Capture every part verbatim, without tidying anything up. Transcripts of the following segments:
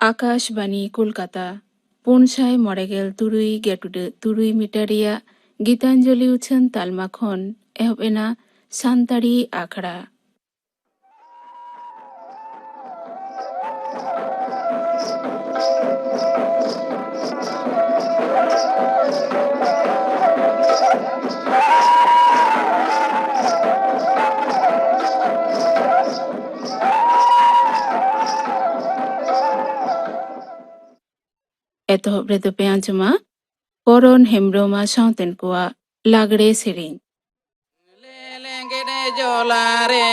ᱟᱠᱟᱥᱵᱟᱱᱤ ᱠᱳᱞᱠᱟᱛᱟ, ᱯᱩᱱ ᱥᱟᱭ ᱢᱚᱬᱮ ᱜᱮᱞ ᱛᱩᱨᱩᱭ ᱜᱮᱴᱩᱰᱟᱹᱜ ᱛᱩᱨᱩᱭ ᱢᱤᱴᱟᱨ ᱨᱮᱭᱟᱜ ᱜᱤᱛᱟᱧᱡᱚᱞᱤ ᱩᱪᱷᱟᱹᱱ ᱛᱟᱞᱢᱟ ᱠᱷᱚᱱ ᱮᱦᱚᱵ ᱮᱱᱟ ᱥᱟᱱᱛᱟᱲᱤ ᱟᱠᱷᱲᱟ᱾ ᱮᱛᱚᱦᱚᱵ ᱨᱮᱫᱚ ᱯᱮ ᱟᱸᱡᱚᱢᱟ ᱠᱚᱨᱚᱱ ᱦᱮᱢᱵᱽᱨᱚᱢ ᱟᱨ ᱥᱟᱶᱛᱮᱱ ᱠᱚᱣᱟᱜ ᱞᱟᱜᱽᱲᱮ ᱥᱮᱨᱮᱧ᱾ ᱞᱮᱸᱜᱮᱫ ᱡᱚᱞᱟ ᱨᱮ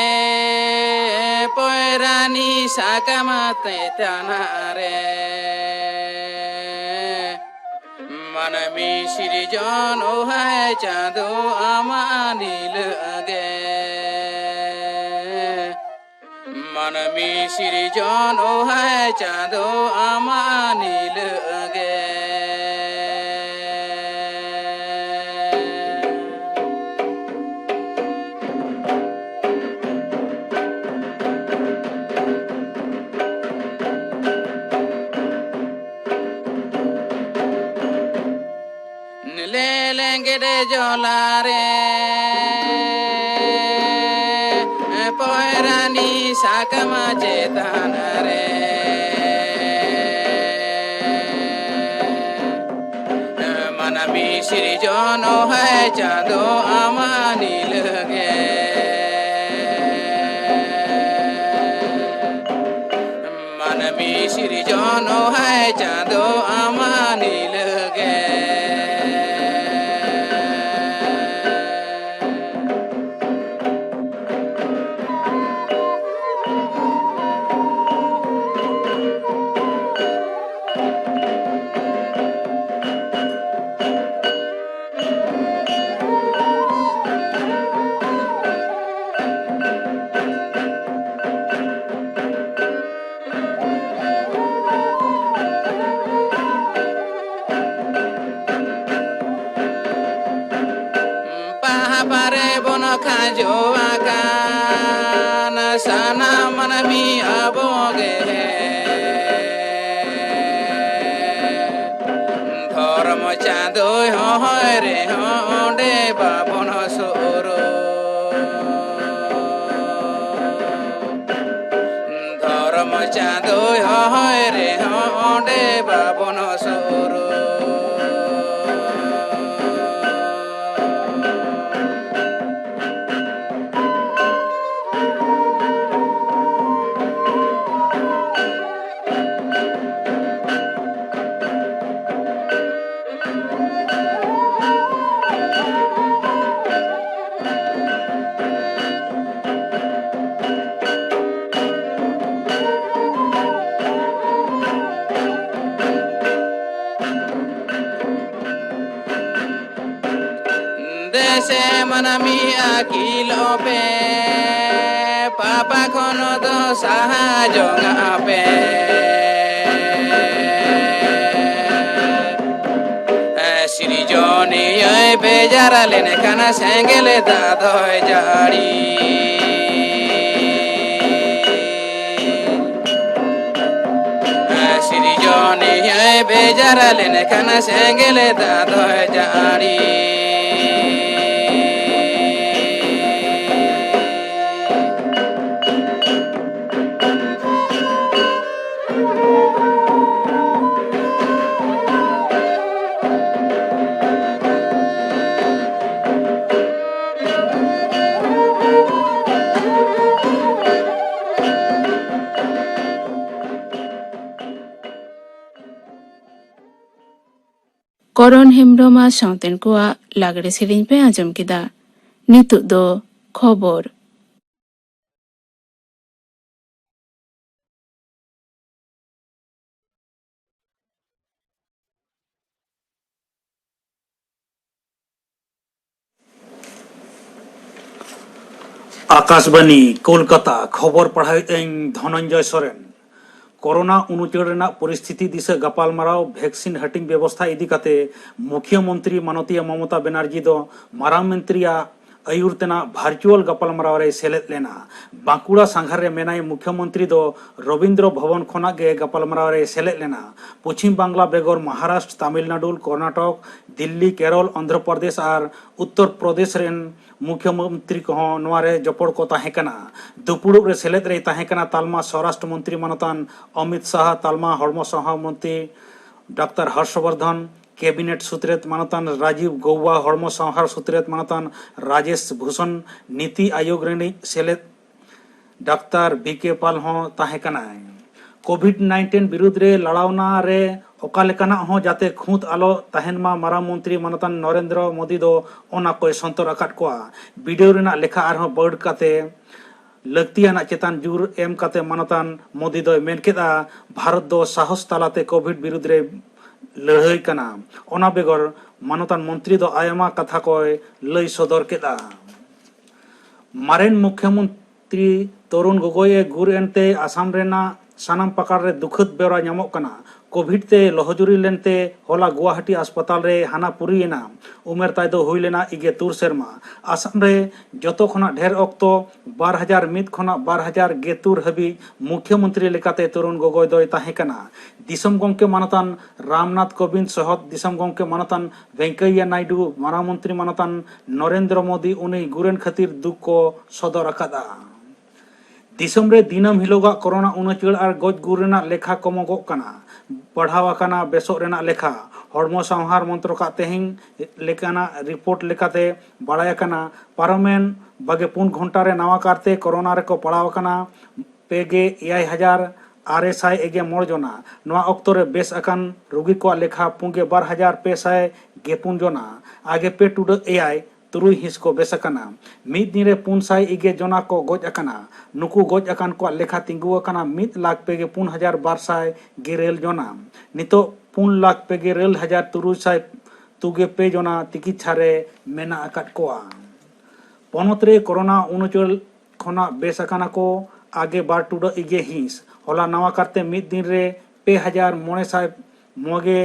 ᱯᱚᱭᱨᱟᱱᱤ ᱥᱟᱠᱟᱢ ᱛᱮᱛᱟᱱᱟ ᱨᱮ ᱢᱟᱹᱱᱢᱤ ᱥᱤᱨᱡᱚᱱ ᱳ ᱦᱟᱭ ᱪᱟᱸᱫᱳ ᱟᱢᱟᱜ ᱱᱤᱞᱟᱹᱜ ᱜᱮ᱾ ᱢᱟᱹᱱᱢᱤ ᱥᱤᱨᱡᱚᱱ ᱳ ᱦᱟᱭ ᱪᱟᱸᱫᱳ ᱟᱢᱟᱜ ᱱᱤᱞᱟᱹᱜ ᱜᱮ᱾ ᱞᱮᱸᱜᱮᱫ ᱡᱚᱞᱟ ᱨᱮ ᱯᱚᱭᱨᱟᱱᱤ ᱥᱟᱠᱟᱢ ᱪᱮᱛᱟᱱ ᱨᱮ ᱢᱟᱹᱱᱢᱤ ᱥᱤᱨᱡᱚᱱ ᱳ ᱦᱟᱭ ᱪᱟᱸᱫᱳ ᱟᱢᱟᱜ ᱱᱤᱞᱟᱹᱜ ᱜᱮ᱾ ᱢᱟᱹᱱᱢᱤ ᱥᱤᱨᱡᱚᱱ ᱳ ᱦᱟᱭ ᱪᱟᱸᱫᱳ ᱟᱢᱟᱜ ᱱᱤᱞᱟᱹᱜ ᱜᱮ᱾ ᱡᱚ ᱟᱠᱟᱱ ᱥᱟᱱᱟᱢ ᱢᱟᱹᱱᱢᱤ ᱟᱵᱚ ᱜᱮ᱾ ᱫᱷᱚᱨᱢᱚ ᱪᱟᱸᱫᱚᱭ ᱦᱚᱦᱚᱭ ᱨᱮᱦᱚᱸ ᱚᱸᱰᱮ ᱵᱟᱵᱚᱱ ᱥᱩᱨᱩᱜ᱾ ᱫᱷᱚᱨᱢᱚ ᱪᱟᱸᱫᱚᱭ ᱦᱚᱦᱚᱭ ᱨᱮᱦᱚᱸ ᱚᱸᱰᱮ ᱵᱟᱵᱚᱱ ᱥᱩᱨᱩᱜ᱾ ᱫᱮᱥᱮ ᱢᱟᱹᱱᱢᱤ ᱟᱹᱠᱤᱞᱚᱜ ᱯᱮ, ᱯᱟᱯᱟ ᱠᱷᱚᱱ ᱫᱚ ᱥᱟᱦᱟ ᱡᱚᱝᱟᱜ ᱯᱮ᱾ ᱥᱤᱨᱡᱚᱱᱤᱭᱟᱹᱭ ᱵᱮᱡᱟᱨ ᱞᱮᱱᱠᱷᱟᱱ ᱥᱮᱸᱜᱮᱞ ᱫᱟᱜ ᱫᱚᱭ ᱡᱟᱹᱲᱤ᱾ ᱥᱤᱨᱡᱚᱱᱤᱭᱟᱹᱭ ᱵᱮᱡᱟᱨ ᱞᱮᱱᱠᱷᱟᱱ ᱥᱮᱸᱜᱮᱞ ᱫᱟᱜ ᱫᱚᱭ ᱡᱟᱹᱲᱤ᱾ ᱠᱚᱨᱚᱱ ᱦᱮᱢᱵᱽᱨᱚᱢ ᱟᱨ ᱥᱟᱶᱛᱮᱱ ᱠᱚᱣᱟᱜ ᱞᱟᱜᱽᱲᱮ ᱥᱮᱨᱮᱧ ᱯᱮ ᱟᱸᱡᱚᱢ ᱠᱮᱫᱟ᱾ ᱱᱤᱛᱚᱜ ᱫᱚ ᱠᱷᱚᱵᱚᱨ᱾ ᱟᱠᱟᱥᱵᱟᱱᱤ, ᱠᱳᱞᱠᱟᱛᱟ᱾ ᱠᱷᱚᱵᱚᱨ ᱯᱟᱲᱦᱟᱣᱮᱫ ᱟᱹᱧ ᱫᱷᱚᱱᱚᱱᱡᱚᱭ ᱥᱚᱨᱮᱱ᱾ ᱠᱳᱨᱳᱱᱟ ᱩᱱᱩᱪᱟᱹᱲ ᱨᱮᱱᱟᱜ ᱯᱚᱨᱤᱥᱛᱷᱤᱛᱤ ᱫᱤᱥᱟᱹ ᱜᱟᱯᱟᱞᱢᱟᱨᱟᱣ, ᱵᱷᱮᱠᱥᱤᱱ ᱦᱟᱹᱴᱤᱧ ᱵᱮᱵᱚᱥᱛᱷᱟ ᱤᱫᱤ ᱠᱟᱛᱮ ᱢᱩᱠᱷᱭᱟᱹ ᱢᱚᱱᱛᱨᱤ ᱢᱟᱱᱚᱛᱤᱭᱟᱹ ᱢᱚᱢᱚᱛᱟ ᱵᱮᱱᱟᱨᱡᱤ ᱫᱚ ᱢᱟᱨᱟᱝ ᱢᱚᱱᱛᱨᱤᱭᱟᱜ ᱟᱹᱭᱩᱨ ᱛᱮᱱᱟᱜ ᱵᱷᱟᱨᱪᱩᱣᱟᱞ ᱜᱟᱯᱟᱞᱢᱟᱨᱟᱣ ᱨᱮᱭ ᱥᱮᱞᱮᱫ ᱞᱮᱱᱟ᱾ ᱵᱟᱸᱠᱩᱲᱟ ᱥᱟᱸᱜᱷᱟᱨ ᱨᱮ ᱢᱮᱱᱟᱭ ᱢᱩᱠᱷᱭᱚᱢᱚᱱᱛᱨᱤ ᱫᱚ ᱨᱚᱵᱤᱱᱫᱨᱚ ᱵᱷᱚᱵᱚᱱ ᱠᱷᱚᱱᱟᱜ ᱜᱮ ᱜᱟᱯᱟᱞᱢᱟᱨᱟᱣ ᱨᱮᱭ ᱥᱮᱞᱮᱫ ᱞᱮᱱᱟ᱾ ᱯᱚᱪᱷᱤᱢ ᱵᱟᱝᱞᱟ ᱵᱮᱜᱚᱨ ᱢᱚᱦᱟᱨᱟᱥᱴᱨ, ᱛᱟᱢᱤᱞᱱᱟᱰᱩ, ᱠᱚᱨᱱᱟᱴᱚᱠ, ᱫᱤᱞᱞᱤ, ᱠᱮᱨᱚᱞ, ᱚᱱᱫᱷᱨᱚ ᱯᱨᱚᱫᱮᱥ ᱟᱨ ᱩᱛᱛᱚᱨ ᱯᱨᱚᱫᱮᱥ ᱨᱮᱱ ᱢᱩᱠᱷᱭᱚᱢᱚᱱᱛᱨᱤ ᱠᱚᱦᱚᱸ ᱱᱚᱣᱟ ᱨᱮ ᱡᱚᱯᱚᱲ ᱠᱚ ᱛᱟᱦᱮᱸ ᱠᱟᱱᱟ᱾ ᱫᱩᱯᱩᱲᱩᱵ ᱨᱮ ᱥᱮᱞᱮᱫ ᱨᱮᱭ ᱛᱟᱦᱮᱸ ᱠᱟᱱᱟ ᱛᱟᱞᱢᱟ ᱥᱚᱨᱟᱥᱴᱨᱚ ᱢᱚᱱᱛᱨᱤ ᱢᱟᱱᱚᱛᱟᱱ ᱚᱢᱤᱛ ᱥᱟᱦᱟ, ᱛᱟᱞᱢᱟ ᱦᱚᱲᱢᱚ ᱥᱟᱶᱟᱨ ᱢᱚᱱᱛᱨᱤ ᱰᱟᱠᱛᱟᱨ ᱦᱚᱨᱥ ᱵᱚᱨᱫᱷᱚᱱ, ᱠᱮᱵᱤᱱᱮᱴ ᱥᱩᱛᱨᱮᱛ ᱢᱟᱱᱚᱛᱟᱱ ᱨᱟᱡᱤᱵ ᱜᱚᱣᱵᱟ, ᱦᱚᱲᱢᱚ ᱥᱟᱶᱟᱨ ᱥᱩᱛᱨᱮᱛ ᱢᱟᱱᱚᱛᱟᱱ ᱨᱟᱡᱮᱥ ᱵᱷᱩᱥᱚᱱ, ᱱᱤᱛᱤ ᱟᱭᱳᱜᱽ ᱨᱤᱱᱤᱡ ᱥᱮᱞᱮᱫ ᱰᱟᱠᱛᱟᱨ ᱵᱤ ᱠᱮ ᱯᱟᱞ ᱦᱚᱸ ᱛᱟᱦᱮᱸ ᱠᱟᱱᱟᱭ᱾ ᱠᱳᱵᱷᱤᱰ ᱱᱟᱭᱤᱱᱴᱤᱱ ᱵᱤᱨᱩᱫᱽ ᱨᱮ ᱞᱟᱲᱟᱣᱱᱟ ᱨᱮ ᱚᱠᱟ ᱞᱮᱠᱟᱱᱟᱜ ᱦᱚᱸ ᱡᱟᱛᱮ ᱠᱷᱩᱸᱛ ᱟᱞᱚ ᱛᱟᱦᱮᱱ ᱢᱟ, ᱢᱟᱨᱟᱝ ᱢᱚᱱᱛᱨᱤ ᱢᱟᱱᱚᱛᱟᱱ ᱱᱚᱨᱮᱱᱫᱨᱚ ᱢᱳᱫᱤ ᱫᱚ ᱚᱱᱟ ᱠᱚᱭ ᱥᱚᱱᱛᱚᱨ ᱟᱠᱟᱫ ᱠᱚᱣᱟ᱾ ᱵᱤᱰᱟᱹᱣ ᱨᱮᱱᱟᱜ ᱞᱮᱠᱷᱟ ᱟᱨᱦᱚᱸ ᱵᱟᱹᱲ ᱠᱟᱛᱮ ᱞᱟᱹᱠᱛᱤᱭᱟᱱᱟᱜ ᱪᱮᱛᱟᱱ ᱡᱳᱨ ᱮᱢ ᱠᱟᱛᱮ ᱢᱟᱱᱚᱛᱟᱱ ᱢᱳᱫᱤ ᱫᱚᱭ ᱢᱮᱱ ᱠᱮᱫᱼᱟ, ᱵᱷᱟᱨᱚᱛ ᱫᱚ ᱥᱟᱦᱚᱥ ᱛᱟᱞᱟᱛᱮ ᱠᱳᱵᱷᱤᱰ ᱵᱤᱨᱩᱫᱽ ᱨᱮ ᱞᱟᱹᱲᱦᱟᱹᱭ ᱠᱟᱱᱟ᱾ ᱚᱱᱟ ᱵᱮᱜᱚᱨ ᱢᱟᱱᱚᱛᱟᱱ ᱢᱚᱱᱛᱨᱤ ᱫᱚ ᱟᱭᱢᱟ ᱠᱟᱛᱷᱟ ᱠᱚᱭ ᱞᱟᱹᱭ ᱥᱚᱫᱚᱨ ᱠᱮᱫᱼᱟ᱾ ᱢᱟᱨᱮᱱ ᱢᱩᱠᱷᱭᱚᱢᱚᱱᱛᱨᱤ ᱛᱚᱨᱩᱱ ᱜᱚᱜᱚᱭ ᱮ ᱜᱩᱨ ᱮᱱᱛᱮ ᱟᱥᱟᱢ ᱨᱮᱱᱟᱜ ᱥᱟᱱᱟᱢ ᱯᱟᱠᱟᱲ ᱨᱮ ᱫᱩᱠᱷᱟᱹᱛ ᱵᱮᱣᱨᱟ ᱧᱟᱢᱚᱜ ᱠᱟᱱᱟ᱾ ᱠᱳᱵᱷᱤᱰ ᱛᱮ ᱞᱚᱦᱚᱡᱩᱨᱤ ᱞᱮᱱᱛᱮ ᱦᱚᱞᱟ ᱜᱩᱣᱟᱦᱟᱴᱤ ᱦᱟᱥᱯᱟᱛᱟᱞ ᱨᱮ ᱦᱟᱱᱟ ᱯᱩᱨᱤᱭᱮᱱᱟ᱾ ᱩᱢᱮᱨ ᱛᱟᱭ ᱫᱚ ᱦᱩᱭ ᱞᱮᱱᱟ ᱤᱜᱮ ᱛᱩᱨ ᱥᱮᱨᱢᱟ᱾ ᱟᱥᱟᱢ ᱨᱮ ᱡᱚᱛᱚ ᱠᱷᱚᱱᱟᱜ ᱰᱷᱮᱨ ᱚᱠᱛᱚ ᱵᱟᱨ ᱦᱟᱡᱟᱨ ᱢᱤᱫ ᱠᱷᱚᱱᱟᱜ ᱵᱟᱨ ᱦᱟᱡᱟᱨ ᱜᱮ ᱛᱩᱨ ᱦᱟᱹᱵᱤᱡ ᱢᱩᱠᱷᱭᱚᱢᱚᱱᱛᱨᱤ ᱞᱮᱠᱟᱛᱮ ᱛᱚᱨᱩᱱ ᱜᱚᱜᱚᱭ ᱫᱚᱭ ᱛᱟᱦᱮᱸ ᱠᱟᱱᱟ᱾ ᱫᱤᱥᱚᱢ ᱜᱚᱢᱠᱮ ᱢᱟᱱᱚᱛᱟᱱ ᱨᱟᱢᱱᱟᱛᱷ ᱠᱳᱵᱤᱱᱫᱽ ᱥᱚᱦᱚᱫ ᱫᱤᱥᱚᱢ ᱜᱚᱢᱠᱮ ᱢᱟᱱᱚᱛᱟᱱ ᱵᱷᱮᱝᱠᱟᱭᱭᱟ ᱱᱟᱭᱰᱩ, ᱢᱟᱨᱟᱝ ᱢᱚᱱᱛᱨᱤ ᱢᱟᱱᱚᱛᱟᱱ ᱱᱚᱨᱮᱱᱫᱨᱚ ᱢᱳᱫᱤ ᱩᱱᱤ ᱜᱩᱨᱮᱱ ᱠᱷᱟᱹᱛᱤᱨ ᱫᱩᱠ ᱠᱚ ᱥᱚᱫᱚᱨ ᱟᱠᱟᱫᱼᱟ᱾ ᱫᱤᱥᱚᱢ ᱨᱮ ᱫᱤᱱᱟᱹᱢ ᱦᱤᱞᱳᱜᱟᱜ ᱠᱳᱨᱳᱱᱟ ᱩᱱᱩᱪᱟᱹᱲ ᱟᱨ ᱜᱚᱡ ᱜᱩᱨ ᱨᱮᱱᱟᱜ ᱞᱮᱠᱷᱟ ᱠᱚᱢᱚᱜᱚᱜ ᱠᱟᱱᱟ, ᱵᱟᱲᱦᱟᱣ ᱟᱠᱟᱱᱟ ᱵᱮᱥᱚᱜ ᱨᱮᱱᱟᱜ ᱞᱮᱠᱷᱟ᱾ ᱦᱚᱲᱢᱚ ᱥᱟᱶᱦᱟᱨ ᱢᱚᱱᱛᱨᱚᱠᱟᱜ ᱛᱮᱦᱮᱧ ᱞᱮᱠᱟᱱᱟᱜ ᱨᱤᱯᱳᱨᱴ ᱞᱮᱠᱟᱛᱮ ᱵᱟᱲᱟᱭ ᱟᱠᱟᱱᱟ, ᱯᱟᱨᱚᱢᱮᱱ ᱵᱟᱜᱮ ᱯᱩᱱ ᱜᱷᱚᱱᱴᱟ ᱨᱮ ᱱᱟᱣᱟ ᱠᱟᱨᱛᱮ ᱠᱳᱨᱳᱱᱟ ᱨᱮᱠᱚ ᱯᱟᱲᱟᱣ ᱟᱠᱟᱱᱟ ᱯᱮ ᱜᱮ ᱮᱭᱟᱭ ᱦᱟᱡᱟᱨ ᱟᱨᱮ ᱥᱟᱭ ᱮᱜᱮ ᱢᱚᱬ ᱡᱚᱱᱟ᱾ ᱱᱚᱣᱟ ᱚᱠᱛᱚ ᱨᱮ ᱵᱮᱥ ᱟᱠᱟᱱ ᱨᱩᱜᱤ ᱠᱚᱣᱟᱜ ᱞᱮᱠᱷᱟ ᱯᱩᱱ ᱜᱮ ᱵᱟᱨ ᱦᱟᱡᱟᱨ ᱯᱮ ᱥᱟᱭ ᱜᱮ ᱯᱩᱱ ᱡᱚᱱᱟ᱾ ᱟᱜᱮ ᱯᱮ ᱴᱩᱰᱟᱹᱜ ᱮᱭᱟᱭ ᱛᱩᱨᱩᱭ ᱦᱤᱸᱥ ᱠᱚ ᱵᱮᱥ ᱟᱠᱟᱱᱟ᱾ ᱢᱤᱫ ᱫᱤᱱ ᱨᱮ ᱯᱩᱱ ᱥᱟᱭ ᱤᱜᱮ ᱡᱚᱱᱟ ᱠᱚ ᱜᱚᱡ ᱟᱠᱟᱱᱟ᱾ ᱱᱩᱠᱩ ᱜᱚᱡ ᱟᱠᱟᱱ ᱠᱚᱣᱟᱜ ᱞᱮᱠᱷᱟ ᱛᱤᱸᱜᱩ ᱟᱠᱟᱱᱟ ᱢᱤᱫ ᱞᱟᱠᱷ ᱯᱮ ᱜᱮ ᱯᱩᱱ ᱦᱟᱡᱟᱨ ᱵᱟᱨ ᱥᱟᱭ ᱜᱮᱨᱮᱞ ᱡᱚᱱᱟ᱾ ᱱᱤᱛᱚᱜ ᱯᱩᱱ ᱞᱟᱠᱷ ᱯᱮ ᱜᱮᱨᱮᱞ ᱦᱟᱡᱟᱨ ᱛᱩᱨᱩᱭ ᱥᱟᱭ ᱛᱩᱜᱮ ᱯᱮ ᱡᱚᱱᱟ ᱛᱤᱠᱤᱪᱪᱷᱟ ᱨᱮ ᱢᱮᱱᱟᱜ ᱟᱠᱟᱫ ᱠᱚᱣᱟ᱾ ᱯᱚᱱᱚᱛ ᱨᱮ ᱠᱳᱨᱳᱱᱟ ᱩᱱᱩᱪᱟᱹᱲ ᱠᱷᱚᱱᱟᱜ ᱵᱮᱥ ᱟᱠᱟᱱᱟ ᱠᱚ ᱟᱜᱮ ᱵᱟᱨ ᱴᱩᱰᱟᱹᱜ ᱤᱜᱮ ᱦᱤᱸᱥ᱾ ᱦᱚᱞᱟ ᱱᱟᱣᱟ ᱠᱟᱨᱛᱮ ᱢᱤᱫ ᱫᱤᱱ ᱨᱮ ᱯᱮ ᱦᱟᱡᱟᱨ ᱢᱚᱬᱮ ᱥᱟᱭ ᱢᱚᱬᱮ ᱜᱮ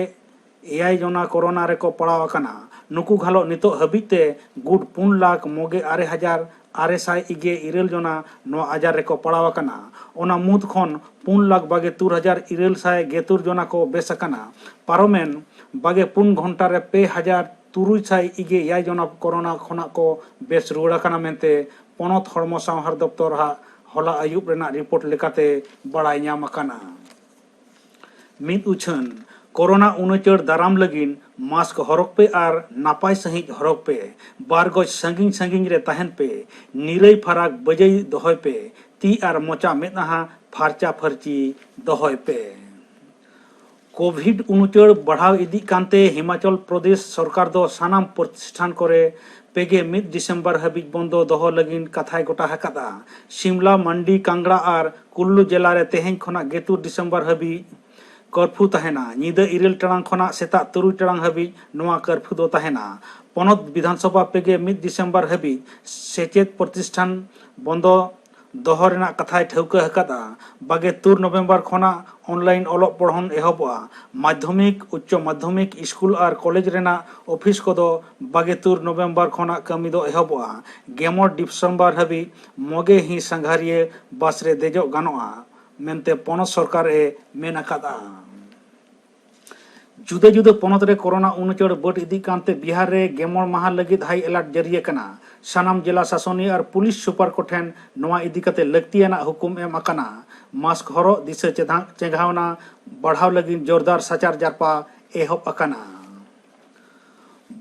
ᱮᱭᱟᱭ ᱡᱚᱱᱟ ᱠᱳᱨᱳᱱᱟ ᱨᱮᱠᱚ ᱯᱟᱲᱟᱣ ᱟᱠᱟᱱᱟ᱾ ᱱᱩᱠᱩ ᱜᱷᱟᱞᱚᱜ ᱱᱤᱛᱚᱜ ᱦᱟᱹᱵᱤᱡ ᱛᱮ ᱜᱩᱴ ᱯᱩᱱ ᱞᱟᱠᱷ ᱢᱚᱜᱮ ᱟᱨᱮ ᱦᱟᱡᱟᱨ ᱟᱨᱮ ᱥᱟᱭ ᱤᱜᱮ ᱤᱨᱟᱹᱞ ᱡᱚᱱᱟ ᱱᱚᱣᱟ ᱟᱡᱟᱨ ᱨᱮᱠᱚ ᱯᱟᱲᱟᱣ ᱟᱠᱟᱱᱟ᱾ ᱚᱱᱟ ᱢᱩᱫᱽ ᱠᱷᱚᱱ ᱯᱩᱱ ᱞᱟᱠᱷ ᱵᱟᱜᱮ ᱛᱩᱨ ᱦᱟᱡᱟᱨ ᱤᱨᱟᱹᱞ ᱥᱟᱭ ᱜᱮᱛᱩᱨ ᱡᱚᱱᱟ ᱠᱚ ᱵᱮᱥ ᱟᱠᱟᱱᱟ᱾ ᱯᱟᱨᱚᱢᱮᱱ ᱵᱟᱜᱮ ᱯᱩᱱ ᱜᱷᱚᱱᱴᱟ ᱨᱮ ᱯᱮ ᱦᱟᱡᱟᱨ ᱛᱩᱨᱩᱭ ᱥᱟᱭ ᱤᱜᱮ ᱮᱭᱟᱭ ᱡᱚᱱᱟ ᱠᱚᱨᱳᱱᱟ ᱠᱷᱚᱱᱟᱜ ᱠᱚ ᱵᱮᱥ ᱨᱩᱣᱟᱹᱲ ᱟᱠᱟᱱᱟ ᱢᱮᱱᱛᱮ ᱯᱚᱱᱚᱛ ᱦᱚᱲᱢᱚ ᱥᱟᱶᱦᱟᱨ ᱫᱚᱯᱛᱚᱨ ᱦᱟᱜ ᱦᱚᱞᱟ ᱟᱹᱭᱩᱵ ᱨᱮᱱᱟᱜ ᱨᱤᱯᱳᱨᱴ ᱞᱮᱠᱟᱛᱮ ᱵᱟᱲᱟᱭ ᱧᱟᱢ ᱟᱠᱟᱱᱟ᱾ ᱢᱤᱫ ᱩᱪᱷᱟᱹᱱ, ᱠᱳᱨᱳᱱᱟ ᱩᱱᱩᱪᱟᱹᱲ ᱫᱟᱨᱟᱢ ᱞᱟᱹᱜᱤᱫ ᱢᱟᱥᱠ ᱦᱚᱨᱚᱜ ᱯᱮ ᱟᱨ ᱱᱟᱯᱟᱭ ᱥᱟᱺᱦᱤᱡ ᱦᱚᱨᱚᱜ ᱯᱮ᱾ ᱵᱟᱨ ᱜᱚᱡ ᱥᱟᱺᱜᱤᱧ ᱥᱟᱺᱜᱤᱧ ᱨᱮ ᱛᱟᱦᱮᱱ ᱯᱮ᱾ ᱱᱤᱨᱟᱹᱭ ᱯᱷᱟᱨᱟᱠ ᱵᱟᱹᱡᱟᱹᱭ ᱫᱚᱦᱚᱭ ᱯᱮ᱾ ᱛᱤ ᱟᱨ ᱢᱚᱪᱟ ᱢᱮᱫᱦᱟ ᱯᱷᱟᱨᱪᱟ ᱯᱷᱟᱹᱨᱪᱤ ᱫᱚᱦᱚᱭ ᱯᱮ᱾ ᱠᱳᱵᱷᱤᱰ ᱩᱱᱩᱪᱟᱹᱲ ᱵᱟᱲᱦᱟᱣ ᱤᱫᱤᱜ ᱠᱟᱱᱛᱮ ᱦᱤᱢᱟᱪᱚᱞ ᱯᱨᱚᱫᱮᱥ ᱥᱚᱨᱠᱟᱨ ᱫᱚ ᱥᱟᱱᱟᱢ ᱯᱨᱚᱛᱤᱥᱴᱷᱟᱱ ᱠᱚᱨᱮ ᱯᱮᱜᱮ ᱢᱤᱫ ᱰᱤᱥᱮᱢᱵᱚᱨ ᱦᱟᱹᱵᱤᱡ ᱵᱚᱱᱫᱚ ᱫᱚᱦᱚ ᱞᱟᱹᱜᱤᱫ ᱠᱟᱛᱷᱟᱭ ᱜᱚᱴᱟ ᱟᱠᱟᱫᱼᱟ᱾ ᱥᱤᱢᱞᱟ, ᱢᱟᱱᱰᱤ, ᱠᱟᱝᱜᱲᱟ ᱟᱨ ᱠᱩᱞᱞᱩ ᱡᱮᱞᱟ ᱨᱮ ᱛᱮᱦᱮᱧ ᱠᱷᱚᱱᱟᱜ ᱜᱮᱛᱩᱨ ᱰᱤᱥᱮᱢᱵᱚᱨ ᱦᱟᱹᱵᱤᱡ ᱠᱟᱨᱯᱷᱤᱭᱩ ᱛᱟᱦᱮᱱᱟ᱾ ᱧᱤᱫᱟᱹ ᱤᱨᱟᱹᱞ ᱴᱟᱲᱟᱝ ᱠᱷᱚᱱᱟᱜ ᱥᱮᱛᱟᱜ ᱛᱩᱨᱩᱭ ᱴᱟᱲᱟᱝ ᱦᱟᱹᱵᱤᱡ ᱱᱚᱣᱟ ᱠᱟᱨᱯᱷᱤᱭᱩ ᱫᱚ ᱛᱟᱦᱮᱱᱟ᱾ ᱯᱚᱱᱚᱛ ᱵᱤᱫᱷᱟᱱᱥᱚᱵᱷᱟ ᱯᱮᱜᱮ ᱢᱤᱫ ᱰᱤᱥᱮᱢᱵᱚᱨ ᱦᱟᱹᱵᱤᱡ ᱥᱮᱪᱮᱫ ᱯᱨᱚᱛᱤᱥᱴᱷᱟᱱ ᱵᱚᱱᱫᱚ ᱫᱚᱦᱚ ᱨᱮᱱᱟᱜ ᱠᱟᱛᱷᱟᱭ ᱴᱷᱟᱹᱣᱠᱟᱹ ᱟᱠᱟᱫᱼᱟ᱾ ᱵᱟᱜᱮ ᱛᱩᱨ ᱱᱚᱵᱷᱮᱢᱵᱚᱨ ᱠᱷᱚᱱᱟᱜ ᱚᱱᱞᱟᱭᱤᱱ ᱚᱞᱚᱜ ᱯᱚᱲᱦᱚᱱ ᱮᱦᱚᱵᱚᱜᱼᱟ᱾ ᱢᱟᱫᱽᱫᱷᱚᱢᱤᱠ, ᱩᱪᱪᱚ ᱢᱟᱫᱽᱫᱷᱚᱢᱤᱠ, ᱥᱠᱩᱞ ᱟᱨ ᱠᱚᱞᱮᱡᱽ ᱨᱮᱱᱟᱜ ᱚᱯᱷᱤᱥ ᱠᱚᱫᱚ ᱵᱟᱜᱮ ᱛᱩᱨ ᱱᱚᱵᱷᱮᱢᱵᱚᱨ ᱠᱷᱚᱱᱟᱜ ᱠᱟᱹᱢᱤ ᱫᱚ ᱮᱦᱚᱵᱚᱜᱼᱟ᱾ ᱜᱮᱢᱚᱲ ᱰᱤᱥᱮᱢᱵᱚᱨ ᱦᱟᱹᱵᱤᱡ ᱢᱚᱜᱮ ᱦᱤ ᱥᱟᱸᱜᱷᱟᱨᱤᱭᱟᱹ ᱵᱟᱥ ᱨᱮ ᱫᱮᱡᱚᱜ ᱜᱟᱱᱚᱜᱼᱟ ᱢᱮᱱᱛᱮ ᱯᱚᱱᱚᱛ ᱥᱚᱨᱠᱟᱨ ᱮ ᱢᱮᱱ ᱟᱠᱟᱫᱼᱟ᱾ ᱡᱩᱫᱟᱹ ᱡᱩᱫᱟᱹ ᱯᱚᱱᱚᱛ ᱨᱮ ᱠᱳᱨᱳᱱᱟ ᱩᱱᱩᱪᱟᱹᱲ ᱵᱟᱹᱰ ᱤᱫᱤᱜ ᱠᱟᱱᱛᱮ ᱵᱤᱦᱟᱨ ᱨᱮ ᱜᱮᱢᱚᱬ ᱢᱟᱦᱟ ᱞᱟᱹᱜᱤᱫ ᱦᱟᱭ ᱮᱞᱟᱨᱴ ᱡᱟᱹᱨᱤ ᱟᱠᱟᱱᱟ᱾ ᱥᱟᱱᱟᱢ ᱡᱮᱞᱟ ᱥᱟᱥᱚᱱᱤᱭᱟᱹ ᱟᱨ ᱯᱩᱞᱤᱥ ᱥᱩᱯᱟᱨ ᱠᱚᱴᱷᱮᱱ ᱱᱚᱣᱟ ᱤᱫᱤ ᱠᱟᱛᱮ ᱞᱟᱹᱠᱛᱤᱭᱟᱱᱟᱜ ᱦᱩᱠᱩᱢ ᱮᱢ ᱟᱠᱟᱱᱟ᱾ ᱢᱟᱥᱠ ᱦᱚᱨᱚᱜ, ᱫᱤᱥᱟᱹ ᱪᱮᱫᱷᱟ-, ᱪᱮᱸᱜᱷᱟᱣᱱᱟ ᱵᱟᱲᱦᱟᱣ ᱞᱟᱹᱜᱤᱫ ᱡᱳᱨᱫᱟᱨ ᱥᱟᱪᱟᱨ ᱡᱟᱨᱯᱟ ᱮᱦᱚᱵ ᱟᱠᱟᱱᱟ᱾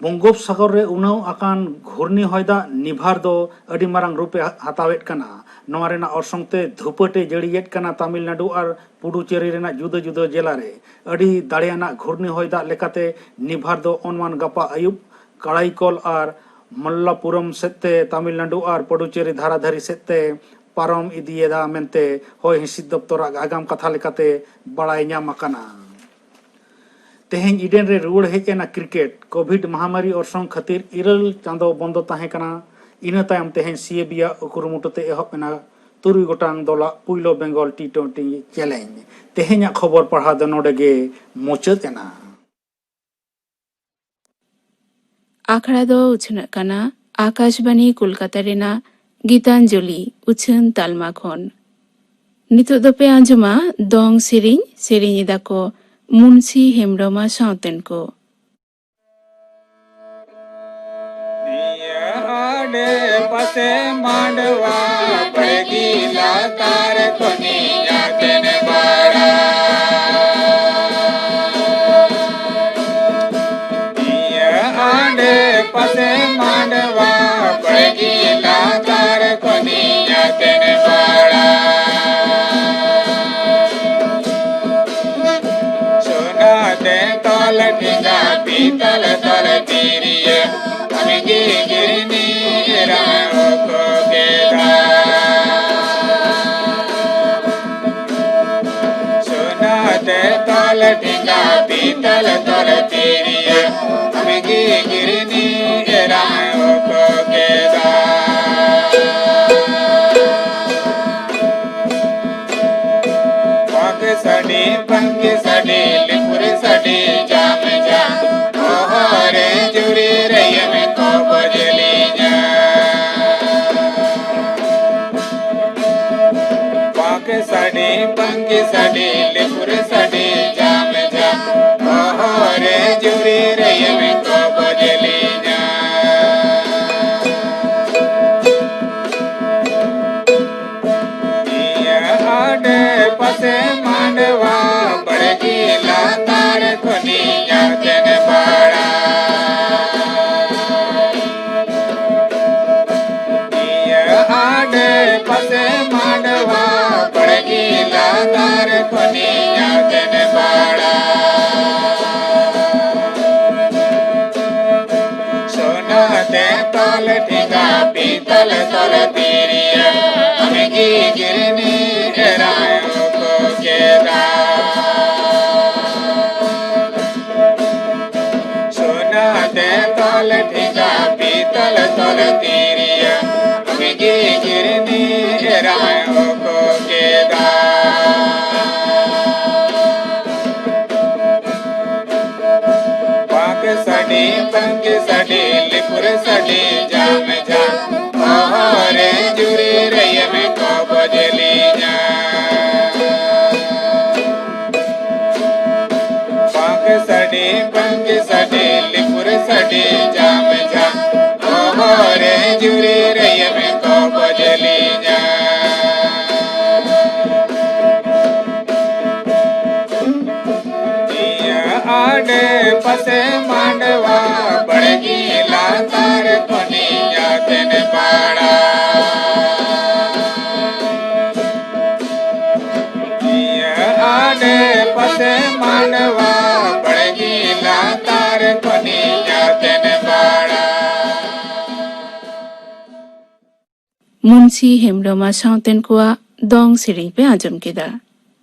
ᱵᱚᱝᱜᱳᱯᱥᱟᱜᱚᱨ ᱨᱮ ᱩᱱᱟᱹᱣ ᱟᱠᱟᱱ ᱜᱷᱩᱨᱱᱤ ᱦᱚᱭ ᱫᱟᱜ ᱱᱤᱵᱷᱟᱨ ᱫᱚ ᱟᱹᱰᱤ ᱢᱟᱨᱟᱝ ᱨᱩᱯ ᱮ ᱦᱟ-, ᱦᱟᱛᱟᱣᱮᱫ ᱠᱟᱱᱟ᱾ ᱱᱚᱣᱟ ᱨᱮᱱᱟᱜ ᱚᱨᱥᱚᱝ ᱛᱮ ᱫᱷᱩᱯᱟᱹᱴ ᱮ ᱡᱟᱹᱲᱤᱭᱮᱫ ᱠᱟᱱᱟ ᱛᱟᱢᱤᱞᱱᱟᱰᱩ ᱟᱨ ᱯᱩᱰᱩᱪᱮᱨᱤ ᱨᱮᱱᱟᱜ ᱡᱩᱫᱟᱹ ᱡᱩᱫᱟᱹ ᱡᱮᱞᱟ ᱨᱮ᱾ ᱟᱹᱰᱤ ᱫᱟᱲᱮᱭᱟᱱᱟᱜ ᱜᱷᱩᱨᱱᱤ ᱦᱚᱭ ᱫᱟᱜ ᱞᱮᱠᱟᱛᱮ ᱱᱤᱵᱷᱟᱨ ᱫᱚ ᱚᱱᱢᱟᱱ ᱜᱟᱯᱟ ᱟᱹᱭᱩᱵ ᱠᱟᱲᱟᱭᱠᱚᱞ ᱟᱨ ᱢᱟᱞᱞᱟᱯᱩᱨᱚᱢ ᱥᱮᱫ ᱛᱮ ᱛᱟᱢᱤᱞᱱᱟᱰᱩ ᱟᱨ ᱯᱩᱰᱩᱪᱮᱨᱤ ᱫᱷᱟᱨᱟᱫᱷᱟᱨᱤ ᱥᱮᱫ ᱛᱮ ᱯᱟᱨᱚᱢ ᱤᱫᱤᱭᱮᱫᱟ ᱢᱮᱱᱛᱮ ᱦᱚᱭ ᱦᱤᱸᱥᱤᱫ ᱫᱚᱯᱛᱚᱨᱟᱜ ᱟᱜᱟᱢ ᱠᱟᱛᱷᱟ ᱞᱮᱠᱟᱛᱮ ᱵᱟᱲᱟᱭ ᱧᱟᱢ ᱟᱠᱟᱱᱟ᱾ ᱛᱮᱦᱮᱧ ᱤᱰᱮᱱ ᱨᱮ ᱨᱩᱣᱟᱹᱲ ᱦᱮᱡ ᱮᱱᱟ ᱠᱨᱤᱠᱮᱴ᱾ ᱠᱳᱵᱷᱤᱰ ᱢᱟᱦᱟᱢᱟᱨᱤ ᱚᱨᱥᱚᱝ ᱠᱷᱟᱹᱛᱤᱨ ᱤᱨᱟᱹᱞ ᱪᱟᱸᱫᱚ ᱵᱚᱱᱫᱚ ᱛᱟᱦᱮᱸ ᱠᱟᱱᱟ᱾ ᱤᱱᱟᱹ ᱛᱟᱭᱚᱢ ᱛᱮᱦᱮᱧ ᱥᱤ ᱮ ᱵᱤ ᱟᱜ ᱠᱩᱨᱩᱢᱩᱴᱩ ᱛᱮ ᱮᱦᱚᱵ ᱮᱱᱟ ᱛᱩᱨᱩᱭ ᱜᱚᱴᱟᱝ ᱫᱚᱞᱟᱜ ᱯᱩᱭᱞᱩ ᱵᱮᱝᱜᱚᱞ ᱴᱤ ᱴᱩᱭᱮᱱᱴᱤ ᱪᱮᱞᱮᱧᱡᱽ᱾ ᱛᱮᱦᱮᱧᱟᱜ ᱠᱷᱚᱵᱚᱨ ᱯᱟᱲᱦᱟᱣ ᱫᱚ ᱱᱚᱰᱮ ᱜᱮ ᱢᱩᱪᱟᱹᱫ ᱮᱱᱟ᱾ ᱟᱠᱷᱲᱟ ᱫᱚ ᱩᱪᱷᱟᱹᱱᱚᱜ ᱠᱟᱱᱟ ᱟᱠᱟᱥᱵᱟᱱᱤ ᱠᱳᱞᱠᱟᱛᱟ ᱨᱮᱱᱟᱜ ᱜᱤᱛᱟᱧᱡᱚᱞᱤ ᱩᱪᱷᱟᱹᱱ ᱛᱟᱞᱢᱟ ᱠᱷᱚᱱ᱾ ᱱᱤᱛᱚᱜ ᱫᱚᱯᱮ ᱟᱸᱡᱚᱢᱟ ᱫᱚᱝ ᱥᱮᱨᱮᱧ᱾ ᱥᱮᱨᱮᱧ ᱮᱫᱟ ᱠᱚ ᱢᱩᱱᱥᱤ ᱦᱮᱢᱵᱽᱨᱚᱢ ᱟᱨ ᱥᱟᱶᱛᱮᱱ ᱠᱚ᱾ ᱱᱤᱭᱟᱹ ᱟᱰᱮ ᱯᱟᱥᱮ ᱢᱟᱰᱣᱟ ᱵᱟᱲᱜᱤ ᱞᱟᱛᱟᱨ ᱠᱷᱚᱱᱤᱧ ᱟᱛᱮᱱ ᱵᱟᱲᱟ᱾ ᱱᱤᱭᱟᱹ ᱟᱰᱮ ᱯᱟᱥᱮ ᱢᱟᱰᱣᱟ ᱵᱟᱲᱜᱤ ᱞᱟᱛᱟᱨ ᱠᱷᱚᱱᱤᱧ ᱟᱛᱮᱱ ᱵᱟᱲᱟ᱾ ᱥᱚᱱᱟ ᱛᱮ ᱛᱚᱞ ᱴᱷᱮᱸᱜᱟ ᱯᱤᱛᱚᱞ ᱛᱚᱞ ᱛᱤᱨᱭᱟᱹ ᱟᱢᱜᱮ ᱜᱤᱨᱱᱤ ᱮᱨᱟ ᱚᱠᱚ ᱠᱮᱫᱟ᱾ ᱥᱚᱱᱟ ᱛᱮ ᱛᱚᱞ ᱴᱷᱮᱸᱜᱟ ᱯᱤᱛᱚᱞ ᱛᱚᱞ ᱛᱤᱨᱭᱟᱹ ᱟᱢᱜᱮ ᱜᱤᱨᱱᱤ ᱮᱨᱟ ᱚᱠᱚ ᱠᱮᱫᱟ᱾ ᱯᱟᱠ ᱥᱟᱰᱮ ᱯᱟᱝᱠᱤ ᱥᱟᱰᱮ ᱞᱤᱯᱩᱨ ᱥᱟᱰᱮ ᱡᱟᱢ ᱡᱟᱢ ᱦᱚᱦᱚᱨᱮ ᱡᱩᱨᱤ ᱨᱮᱭᱮᱢ ᱠᱚ ᱵᱚᱡᱞᱤᱧᱟ᱾ ᱯᱟᱠ ᱥᱟᱰᱮ ᱯᱟᱝᱠᱤ ᱥᱟᱰᱮ ᱞᱤᱯᱩᱨ ᱥᱟᱰᱮ ᱡᱟᱢ ᱡᱟᱢ ᱦᱚᱦᱚᱨᱮ ᱡᱩᱨᱤ ᱨᱮᱭᱮᱢ ᱠᱚ ᱵᱚᱡᱞᱤᱧᱟ᱾ ᱱᱤᱭᱟᱹ ᱟᱰᱮ ᱯᱟᱥᱮ ᱢᱟᱰᱣᱟ ᱵᱟᱲᱜᱤ ᱞᱟᱛᱟᱨ ᱠᱷᱚᱱᱤᱧ ᱟᱛᱮᱱ ᱵᱟᱲᱟ᱾ ᱱᱤᱭᱟᱹ ᱟᱰᱮ ᱯᱟᱥᱮ ᱢᱟᱰᱣᱟ ᱵᱟᱲᱜᱤ ᱞᱟᱛᱟᱨ ᱠᱷᱚᱱᱤᱧ ᱟᱛᱮᱱ ᱵᱟᱲᱟ᱾ ᱥᱚᱱᱟ ᱛᱮ ᱛᱚᱞ ᱴᱷᱮᱸᱜᱟ ᱯᱤᱛᱚᱞ ᱛᱚᱞ ᱛᱤᱨᱭᱟᱹ ᱟᱢᱜᱮ ᱜᱤᱨᱱᱤ ᱮᱨᱟ ᱚᱠᱚ ᱠᱮᱫᱟ᱾ ᱥᱚᱱᱟ ᱛᱮ ᱛᱚᱞ ᱴᱷᱮᱸᱜᱟ ᱯᱤᱛᱚᱞ ᱛᱚᱞ ᱛᱤᱨᱭᱟᱹ ᱟᱢᱜᱮ ᱜᱤᱨᱱᱤ ᱮᱨᱟ ᱚᱠᱚ ᱠᱮᱫᱟ᱾ ᱯᱟᱠ ᱥᱟᱰᱮ ᱯᱟᱝᱠᱤ ᱥᱟᱰᱮ ᱞᱤᱯᱩᱨ ᱥᱟᱰᱮ ᱡᱟᱢ ᱡᱟᱢ, ᱦᱚᱦᱚᱨᱮ ᱡᱩᱨᱤ ᱨᱮ ᱮᱢ ᱠᱚ ᱵᱚᱡᱮ ᱞᱤᱧᱟ᱾ ᱯᱟᱸᱠ ᱥᱟᱰᱮ, ᱯᱟᱸᱠ ᱥᱟᱰᱮ, ᱞᱤᱯᱩᱨ ᱥᱟᱰᱮ ᱡᱟᱢ ᱡᱟᱢ, ᱦᱚᱦᱚᱨᱮ ᱡᱩᱨᱤ ᱨᱮ ᱮᱢ ᱠᱚ ᱵᱚᱡᱮ ᱞᱤᱧᱟ᱾ ᱱᱤᱭᱟᱹ ᱟᱰᱮ ᱯᱟᱥᱮ ᱢᱟᱰᱣᱟ ᱵᱟᱲᱜᱮ ᱞᱟᱛᱟᱨ ᱠᱷᱚᱱᱤᱧ ᱟᱛᱮᱱ ᱵᱟᱲᱟ᱾ ᱱᱤᱭᱟᱹ ᱟᱰᱮ ᱯᱟᱥᱮ ᱢᱟᱰᱣᱟ ᱵᱟᱲᱜᱮ ᱞᱟᱛᱟᱨ ᱠᱷᱚᱱᱤᱧ ᱟᱛᱮᱱ ᱵᱟᱲᱟ᱾ ᱢᱩᱱᱥᱤ ᱦᱮᱢᱵᱽᱨᱚᱢ ᱟᱨ ᱥᱟᱶᱛᱮᱱ ᱠᱚᱣᱟᱜ ᱫᱚᱝ ᱥᱮᱨᱮᱧ ᱯᱮ ᱟᱸᱡᱚᱢ ᱠᱮᱫᱟ᱾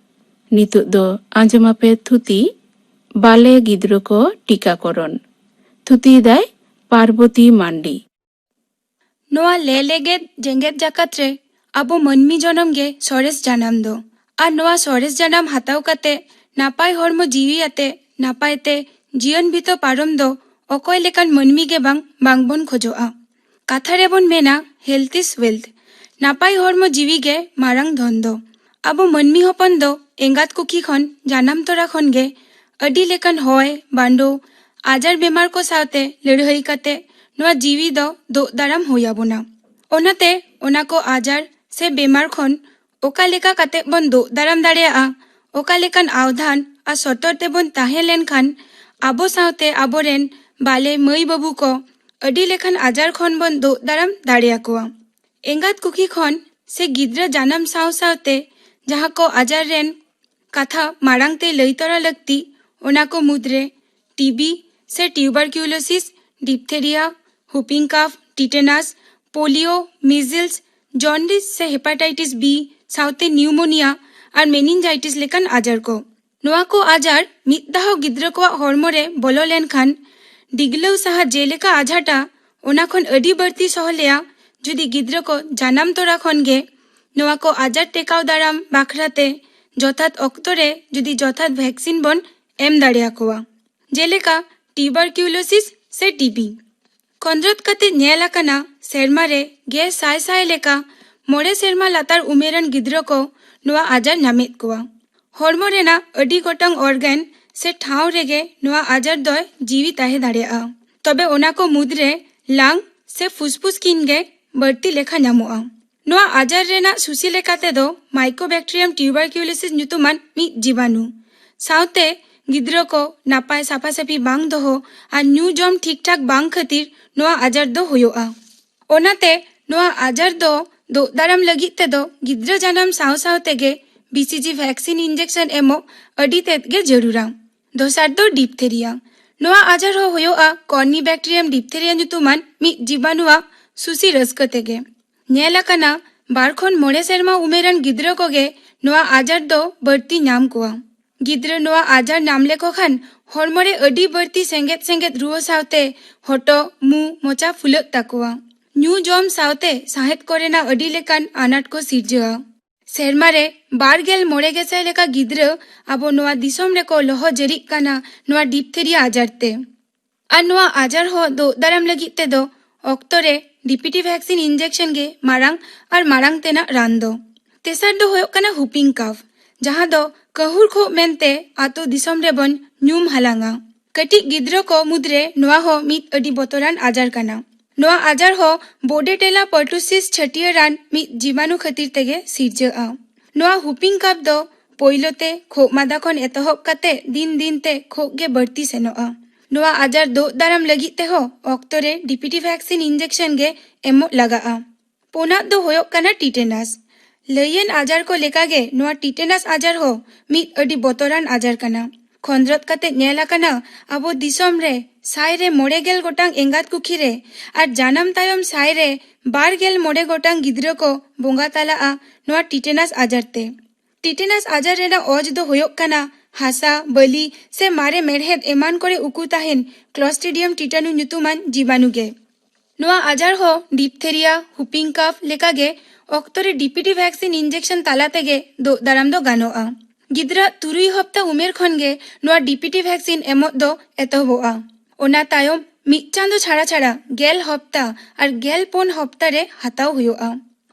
ᱱᱤᱛᱚᱜ ᱫᱚ ᱟᱸᱡᱚᱢ ᱟᱯᱮ ᱛᱷᱩᱛᱤ, ᱵᱟᱞᱮ ᱜᱤᱫᱽᱨᱟᱹ ᱠᱚ ᱴᱤᱠᱟᱠᱚᱨᱚᱱ᱾ ᱛᱷᱩᱛᱤᱭᱮᱫᱟᱭ ᱯᱟᱨᱵᱚᱛᱤ ᱢᱟᱱᱰᱤ᱾ ᱱᱚᱣᱟ ᱞᱮ ᱞᱮᱜᱮᱫ ᱡᱮᱜᱮᱛ ᱡᱟᱠᱟᱛ ᱨᱮ ᱟᱵᱚ ᱢᱟᱹᱱᱢᱤ ᱡᱚᱱᱚᱢ ᱜᱮ ᱥᱚᱨᱮᱥ ᱡᱟᱱᱟᱢ ᱫᱚ᱾ ᱟᱨ ᱱᱚᱣᱟ ᱥᱚᱨᱮᱥ ᱡᱟᱱᱟᱢ ᱦᱟᱛᱟᱣ ᱠᱟᱛᱮ ᱱᱟᱯᱟᱭ ᱦᱚᱲᱢᱚ ᱡᱤᱣᱤ ᱟᱛᱮ ᱱᱟᱯᱟᱭ ᱛᱮ ᱡᱤᱭᱚᱱ ᱵᱤᱛᱟᱹ ᱯᱟᱨᱚᱢ ᱫᱚ ᱚᱠᱚᱭ ᱞᱮᱠᱟᱱ ᱢᱟᱹᱱᱢᱤ ᱜᱮ ᱵᱟᱝ, ᱵᱟᱝᱵᱚᱱ ᱠᱷᱚᱡᱚᱜᱼᱟ᱾ ᱠᱟᱛᱷᱟ ᱨᱮᱵᱚᱱ ᱢᱮᱱᱟ, "Health is wealth᱾" ᱱᱟᱯᱟᱭ ᱦᱚᱲᱢᱚ ᱡᱤᱣᱤ ᱜᱮ ᱢᱟᱨᱟᱝ ᱫᱷᱚᱱ ᱫᱚ᱾ ᱟᱵᱚ ᱢᱟᱹᱱᱢᱤ ᱦᱚᱯᱚᱱ ᱫᱚ ᱮᱸᱜᱟᱛ ᱠᱩᱠᱷᱤ ᱠᱷᱚᱱ, ᱡᱟᱱᱟᱢ ᱛᱚᱨᱟ ᱠᱷᱚᱱ ᱜᱮ ᱟᱹᱰᱤ ᱞᱮᱠᱟᱱ ᱦᱚᱭ, ᱵᱟᱸᱰᱳ, ᱟᱡᱟᱨ ᱵᱮᱢᱟᱨ ᱠᱚ ᱥᱟᱶᱛᱮ ᱞᱟᱹᱲᱦᱟᱹᱭ ᱠᱟᱛᱮ ᱱᱚᱣᱟ ᱡᱤᱣᱤ ᱫᱚ ᱫᱳᱜ ᱫᱟᱨᱟᱢ ᱦᱩᱭ ᱟᱵᱚᱱᱟ᱾ ᱚᱱᱟᱛᱮ ᱚᱱᱟ ᱠᱚ ᱟᱡᱟᱨ ᱥᱮ ᱵᱮᱢᱟᱨ ᱠᱷᱚᱱ ᱚᱠᱟ ᱞᱮᱠᱟ ᱠᱟᱛᱮ ᱵᱚᱱ ᱫᱳᱜ ᱫᱟᱨᱟᱢ ᱫᱟᱲᱮᱭᱟᱜᱼᱟ, ᱚᱠᱟ ᱞᱮᱠᱟᱱ ᱟᱣᱫᱷᱟᱱ ᱟᱨ ᱥᱚᱛᱚᱨ ᱛᱮᱵᱚᱱ ᱛᱟᱦᱮᱸ ᱞᱮᱱᱠᱷᱟᱱ ᱟᱵᱚ ᱥᱟᱶᱛᱮ ᱟᱵᱚᱨᱮᱱ ᱵᱟᱞᱮ ᱢᱟᱹᱭ ᱵᱟᱹᱵᱩ ᱠᱚ ᱟᱹᱰᱤ ᱞᱮᱠᱟᱱ ᱟᱡᱟᱨ ᱠᱷᱚᱱ ᱵᱚᱱ ᱫᱳᱜ ᱫᱟᱨᱟᱢ ᱫᱟᱲᱮᱭᱟᱠᱚᱣᱟ᱾ ᱮᱸᱜᱟᱛ ᱠᱩᱠᱷᱤ ᱠᱷᱚᱱ ᱥᱮ ᱜᱤᱫᱽᱨᱟᱹ ᱡᱟᱱᱟᱢ ᱥᱟᱶ ᱥᱟᱶᱛᱮ ᱡᱟᱦᱟᱸ ᱠᱚ ᱟᱡᱟᱨ ᱨᱮᱱ ᱠᱟᱛᱷᱟ ᱢᱟᱲᱟᱝ ᱛᱮ ᱞᱟᱹᱭ ᱛᱚᱨᱟ ᱞᱟᱹᱠᱛᱤ, ᱚᱱᱟ ᱠᱚ ᱢᱩᱫᱽᱨᱮ ᱴᱤᱵᱤ ᱥᱮ ᱴᱤᱭᱩᱵᱟᱨᱠᱤᱭᱩᱞᱳᱥᱤᱥ, ᱰᱤᱯᱛᱷᱮᱨᱤᱭᱟ, ᱦᱩᱯᱤᱝ ᱠᱟᱯᱷ, ᱴᱤᱴᱮᱱᱟᱥ, ᱯᱳᱞᱤᱭᱳ, ᱢᱤᱡᱤᱞᱥ, ᱡᱚᱱᱰᱤᱥ ᱥᱮ ᱦᱮᱯᱟᱴᱟᱭᱴᱤᱥ ᱵᱤ ᱥᱟᱶᱛᱮ ᱱᱤᱭᱩᱢᱳᱱᱤᱭᱟ ᱟᱨ ᱢᱮᱱᱤᱱᱡᱟᱭᱴᱤᱥ ᱞᱮᱠᱟᱱ ᱟᱡᱟᱨ ᱠᱚ᱾ ᱱᱚᱣᱟ ᱠᱚ ᱟᱡᱟᱨ ᱢᱤᱫ ᱫᱷᱟᱣ ᱜᱤᱫᱽᱨᱟᱹ ᱠᱚᱣᱟᱜ ᱦᱚᱲᱢᱚ ᱨᱮ ᱵᱚᱞᱚ ᱞᱮᱱᱠᱷᱟᱱ ᱰᱤᱜᱽᱞᱟᱹᱣ ᱥᱟᱦᱟ ᱡᱮᱞᱮᱠᱟ ᱟᱡᱷᱟᱴᱟ, ᱚᱱᱟ ᱠᱷᱚᱱ ᱟᱹᱰᱤ ᱵᱟᱹᱲᱛᱤ ᱥᱚᱦᱞᱮᱭᱟ ᱡᱩᱫᱤ ᱜᱤᱫᱽᱨᱟᱹ ᱠᱚ ᱡᱟᱱᱟᱢ ᱛᱚᱨᱟ ᱠᱷᱚᱱ ᱜᱮ ᱱᱚᱣᱟ ᱠᱚ ᱟᱡᱟᱨ ᱴᱮᱠᱟᱣ ᱫᱟᱨᱟᱢ ᱵᱟᱠᱷᱨᱟ ᱛᱮ ᱡᱚᱛᱷᱟᱛ ᱚᱠᱛᱚ ᱨᱮ ᱡᱩᱫᱤ ᱡᱚᱛᱷᱟᱛ ᱵᱷᱮᱠᱥᱤᱱ ᱵᱚᱱ ᱮᱢ ᱫᱟᱲᱮᱭᱟᱠᱚᱣᱟ᱾ ᱡᱮᱞᱮᱠᱟ ᱴᱤᱭᱩᱵᱟᱨᱠᱤᱭᱩᱞᱳᱥᱤᱥ, ᱥᱮ ᱴᱤᱵᱤ᱾ ᱠᱷᱚᱸᱫᱽᱨᱚᱸᱫᱽ ᱠᱟᱛᱮ ᱧᱮᱞ ᱟᱠᱟᱱᱟ, ᱥᱮᱨᱢᱟ ᱨᱮ ᱜᱮ ᱥᱟᱭ ᱥᱟᱭ ᱞᱮᱠᱟ ᱢᱚᱬᱮ ᱥᱮᱨᱢᱟ ᱞᱟᱛᱟᱨ ᱩᱢᱮᱨᱟᱱ ᱜᱤᱫᱽᱨᱟᱹ ᱠᱚ ᱱᱚᱣᱟ ᱟᱡᱟᱨ ᱧᱟᱢᱮᱫ ᱠᱚᱣᱟ᱾ ᱦᱚᱲᱢᱚ ᱨᱮᱱᱟᱜ ᱟᱹᱰᱤ ᱜᱚᱴᱟᱝ ᱚᱨᱜᱟᱱ ᱥᱮ ᱴᱷᱟᱶ ᱨᱮᱜᱮ ᱱᱚᱣᱟ ᱟᱡᱟᱨ ᱫᱚᱭ ᱡᱤᱣᱤ ᱛᱟᱦᱮᱸ ᱫᱟᱲᱮᱭᱟᱜᱼᱟ, ᱛᱚᱵᱮ ᱚᱱᱟ ᱠᱚ ᱢᱩᱫᱽᱨᱮ ᱞᱟᱝ ᱥᱮ ᱯᱷᱩᱥᱯᱷᱩᱥ ᱠᱤᱱ ᱜᱮ ᱵᱟᱹᱲᱛᱤ ᱞᱮᱠᱷᱟ ᱧᱟᱢᱚᱜᱼᱟ᱾ ᱱᱚᱣᱟ ᱟᱡᱟᱨ ᱨᱮᱱᱟᱜ ᱥᱩᱥᱤ ᱞᱮᱠᱟᱛᱮ ᱫᱚ Mycobacterium tuberculosis ᱧᱩᱛᱩᱢᱟᱱ ᱢᱤᱫ ᱡᱤᱵᱟᱱᱩ, ᱥᱟᱶᱛᱮ ᱜᱤᱫᱽᱨᱟᱹ ᱠᱚ ᱱᱟᱯᱟᱭ ᱥᱟᱯᱷᱟ ᱥᱟᱹᱯᱷᱤ ᱵᱟᱝ ᱫᱚᱦᱚ ᱟᱨ ᱧᱩ ᱡᱚᱢ ᱴᱷᱤᱠ ᱴᱷᱟᱠ ᱵᱟᱝ ᱠᱷᱟᱹᱛᱤᱨ ᱱᱚᱣᱟ ᱟᱡᱟᱨ ᱫᱚ ᱦᱩᱭᱩᱜᱼᱟ᱾ ᱚᱱᱟᱛᱮ ᱱᱚᱣᱟ ᱟᱡᱟᱨ ᱫᱚ ᱫᱳᱜ ᱫᱟᱨᱟᱢ ᱞᱟᱹᱜᱤᱫ ᱛᱮᱫᱚ ᱜᱤᱫᱽᱨᱟᱹ ᱡᱟᱱᱟᱢ ᱥᱟᱶ ᱥᱟᱶ ᱛᱮᱜᱮ ᱵᱤᱥᱤᱡᱤ ᱵᱷᱮᱠᱥᱤᱱ ᱤᱱᱡᱮᱠᱥᱚᱱ ᱮᱢᱚᱜ ᱟᱹᱰᱤ ᱛᱮᱫ ᱜᱮ ᱡᱟᱹᱨᱩᱲᱟ᱾ ᱫᱚᱥᱟᱨ ᱫᱚ ᱰᱤᱯᱛᱷᱮᱨᱤᱭᱟ᱾ ᱱᱚᱣᱟ ᱟᱡᱟᱨ ᱦᱚᱸ ᱦᱩᱭᱩᱜᱼᱟ Cornybacterium diphtheria ᱧᱩᱛᱩᱢᱟᱱ ᱢᱤᱫ ᱡᱤᱵᱟᱱᱩᱣᱟᱜ ᱥᱩᱥᱤ ᱨᱟᱹᱥᱠᱟᱹ ᱛᱮᱜᱮ᱾ ᱧᱮᱞ ᱟᱠᱟᱱᱟ, ᱵᱟᱨ ᱠᱷᱚᱱ ᱢᱚᱬᱮ ᱥᱮᱨᱢᱟ ᱩᱢᱮᱨᱟᱱ ᱜᱤᱫᱽᱨᱟᱹ ᱠᱚᱜᱮ ᱱᱚᱣᱟ ᱟᱡᱟᱨ ᱫᱚ ᱵᱟᱹᱲᱛᱤ ᱧᱟᱢ ᱠᱚᱣᱟ᱾ ᱜᱤᱫᱽᱨᱟᱹ ᱱᱚᱣᱟ ᱟᱡᱟᱨ ᱧᱟᱢ ᱞᱮᱠᱚ ᱠᱷᱟᱱ ᱦᱚᱲᱢᱚ ᱨᱮ ᱟᱹᱰᱤ ᱵᱟᱹᱲᱛᱤ ᱥᱮᱸᱜᱮᱫ ᱥᱮᱸᱜᱮᱫ ᱨᱩᱣᱟᱹ ᱥᱟᱶᱛᱮ ᱦᱚᱴᱚᱜ, ᱢᱩ, ᱢᱚᱪᱟ ᱯᱷᱩᱞᱟᱹᱜ ᱛᱟᱠᱚᱣᱟ᱾ ᱧᱩ ᱡᱚᱢ ᱥᱟᱶᱛᱮ ᱥᱟᱸᱦᱮᱫ ᱠᱚᱨᱮᱱᱟᱜ ᱟᱹᱰᱤ ᱞᱮᱠᱟᱱ ᱟᱱᱟᱴ ᱠᱚ ᱥᱤᱨᱡᱟᱹᱜᱼᱟ᱾ ᱥᱮᱨᱢᱟ ᱨᱮ ᱵᱟᱨ ᱜᱮᱞ ᱢᱚᱬᱮ ᱜᱮᱥᱟᱭ ᱞᱮᱠᱟ ᱜᱤᱫᱽᱨᱟᱹ ᱟᱵᱚ ᱱᱚᱣᱟ ᱫᱤᱥᱚᱢ ᱨᱮᱠᱚ ᱞᱚᱦᱚ ᱡᱟᱹᱨᱤᱜ ᱠᱟᱱᱟ ᱱᱚᱣᱟ ᱰᱤᱯᱛᱷᱮᱨᱤᱭᱟ ᱟᱡᱟᱨ ᱛᱮ᱾ ᱟᱨ ᱱᱚᱣᱟ ᱟᱡᱟᱨ ᱦᱚᱸ ᱫᱳᱜ ᱫᱟᱨᱟᱢ ᱞᱟᱹᱜᱤᱫ ᱛᱮᱫᱚ ᱚᱠᱛᱚ ᱨᱮ ᱰᱤᱯᱤᱴᱤ ᱵᱷᱮᱠᱥᱤᱱ ᱤᱱᱡᱮᱠᱥᱚᱱ ᱜᱮ ᱢᱟᱨᱟᱝ ᱟᱨ ᱢᱟᱲᱟᱝ ᱛᱮᱱᱟᱜ ᱨᱟᱱ ᱫᱚ᱾ ᱛᱮᱥᱟᱨ ᱫᱚ ᱦᱩᱭᱩᱜ ᱠᱟᱱᱟ ᱦᱩᱯᱤᱝ ᱠᱟᱯᱷ, ᱡᱟᱦᱟᱸ ᱫᱚ ᱠᱟᱹᱦᱩᱲ ᱠᱷᱩᱜ ᱢᱮᱱᱛᱮ ᱟᱛᱳ ᱫᱤᱥᱚᱢ ᱨᱮᱵᱚᱱ ᱧᱩᱢ ᱦᱟᱞᱟᱝᱟ᱾ ᱠᱟᱹᱴᱤᱡ ᱜᱤᱫᱽᱨᱟᱹ ᱠᱚ ᱢᱩᱫᱽᱨᱮ ᱱᱚᱣᱟ ᱦᱚᱸ ᱢᱤᱫ ᱟᱹᱰᱤ ᱵᱚᱛᱚᱨᱟᱱ ᱟᱡᱟᱨ ᱠᱟᱱᱟ᱾ ᱱᱚᱣᱟ ᱟᱡᱟᱨ ᱦᱚᱸ ᱵᱳᱰᱮᱴᱮᱞᱟ ᱯᱟᱨᱴᱩᱥᱤᱥ ᱪᱷᱟᱹᱴᱭᱟᱹᱨᱟᱱ ᱢᱤᱫ ᱡᱤᱵᱟᱱᱩ ᱠᱷᱟᱹᱛᱤᱨ ᱛᱮᱜᱮ ᱥᱤᱨᱡᱟᱹᱜᱼᱟ᱾ ᱱᱚᱣᱟ ᱦᱩᱯᱤᱝ ᱠᱟᱯᱷ ᱫᱚ ᱯᱳᱭᱞᱳ ᱛᱮ ᱠᱷᱩᱜ ᱢᱟᱸᱫᱟ ᱠᱷᱚᱱ ᱮᱛᱚᱦᱚᱵ ᱠᱟᱛᱮ ᱫᱤᱱ ᱫᱤᱱ ᱛᱮ ᱠᱷᱩᱜ ᱜᱮ ᱵᱟᱹᱲᱛᱤ ᱥᱮᱱᱚᱜᱼᱟ᱾ ᱱᱚᱣᱟ ᱟᱡᱟᱨ ᱫᱳᱜ ᱫᱟᱨᱟᱢ ᱞᱟᱹᱜᱤᱫ ᱛᱮᱦᱚᱸ ᱚᱠᱛᱚ ᱨᱮ ᱰᱤᱯᱤᱴᱤ ᱵᱷᱮᱠᱥᱤᱱ ᱤᱱᱡᱮᱠᱥᱚᱱ ᱜᱮ ᱮᱢᱚᱜ ᱞᱟᱜᱟᱜᱼᱟ᱾ ᱯᱩᱱᱟᱜ ᱫᱚ ᱦᱩᱭᱩᱜ ᱠᱟᱱᱟ ᱴᱤᱴᱮᱱᱟᱥ᱾ ᱞᱟᱹᱭᱟᱱ ᱟᱡᱟᱨ ᱠᱚ ᱞᱮᱠᱟᱜᱮ ᱱᱚᱣᱟ ᱴᱤᱴᱮᱱᱟᱥ ᱟᱡᱟᱨ ᱦᱚᱸ ᱢᱤᱫ ᱟᱹᱰᱤ ᱵᱚᱛᱚᱨᱟᱱ ᱟᱡᱟᱨ ᱠᱟᱱᱟ᱾ ᱠᱷᱚᱸᱫᱽᱨᱚᱸᱫ ᱠᱟᱛᱮ ᱧᱮᱞ ᱟᱠᱟᱱᱟ, ᱟᱵᱚ ᱫᱤᱥᱚᱢ ᱨᱮ ᱥᱟᱭ ᱨᱮ ᱢᱚᱬᱮ ᱜᱮᱞ ᱜᱚᱴᱟᱝ ᱮᱸᱜᱟᱛ ᱠᱩᱠᱷᱤ ᱨᱮ ᱟᱨ ᱡᱟᱱᱟᱢ ᱛᱟᱭᱚᱢ ᱥᱟᱭ ᱨᱮ ᱵᱟᱨ ᱜᱮᱞ ᱢᱚᱬᱮ ᱜᱚᱴᱟᱝ ᱜᱤᱫᱽᱨᱟᱹ ᱠᱚ ᱵᱚᱸᱜᱟ ᱛᱟᱞᱟᱜᱼᱟ ᱱᱚᱣᱟ ᱴᱤᱴᱮᱱᱟᱥ ᱟᱡᱟᱨ ᱛᱮ᱾ ᱴᱤᱴᱮᱱᱟᱥ ᱟᱡᱟᱨ ᱨᱮᱱᱟᱜ ᱚᱡᱽ ᱫᱚ ᱦᱩᱭᱩᱜ ᱠᱟᱱᱟ ᱦᱟᱥᱟ, ᱵᱟᱹᱞᱤ ᱥᱮ ᱢᱟᱨᱮ ᱢᱮᱲᱦᱮᱫ ᱮᱢᱟᱱ ᱠᱚᱨᱮ ᱩᱠᱩ ᱛᱟᱦᱮᱱ ᱠᱞᱚᱥᱴᱨᱤᱰᱤᱭᱟᱢ ᱴᱤᱴᱟᱱᱩ ᱧᱩᱛᱩᱢᱟᱱ ᱡᱤᱵᱟᱱᱩ ᱜᱮ᱾ ᱱᱚᱣᱟ ᱟᱡᱟᱨ ᱦᱚᱸ ᱰᱤᱯᱛᱷᱮᱨᱤᱭᱟ, ᱦᱩᱯᱤᱝ ᱠᱟᱯᱷ ᱞᱮᱠᱟᱜᱮ ᱚᱠᱛᱚ ᱨᱮ ᱰᱤᱯᱤᱴᱤ ᱵᱷᱮᱠᱥᱤᱱ ᱤᱱᱡᱮᱠᱥᱚᱱ ᱛᱟᱞᱟ ᱛᱮᱜᱮ ᱫᱳᱜ ᱫᱟᱨᱟᱢ ᱫᱚ ᱜᱟᱱᱚᱜᱼᱟ᱾ ᱜᱤᱫᱽᱨᱟᱹ ᱛᱩᱨᱩᱭ ᱦᱚᱯᱛᱟ ᱩᱢᱮᱨ ᱠᱷᱚᱱ ᱜᱮ ᱱᱚᱣᱟ ᱰᱤᱯᱤᱴᱤ ᱵᱷᱮᱠᱥᱤᱱ ᱮᱢᱚᱜ ᱫᱚ ᱮᱛᱚᱦᱚᱵᱚᱜᱼᱟ᱾ ᱚᱱᱟ ᱛᱟᱭᱚᱢ ᱢᱤᱫ ᱪᱟᱸᱫᱚ ᱪᱷᱟᱲᱟ ᱪᱷᱟᱲᱟ ᱜᱮᱞ ᱦᱚᱯᱛᱟ ᱟᱨ ᱜᱮᱞ ᱯᱩᱱ ᱦᱚᱯᱛᱟ ᱨᱮ ᱦᱟᱛᱟᱣ ᱦᱩᱭᱩᱜᱼᱟ᱾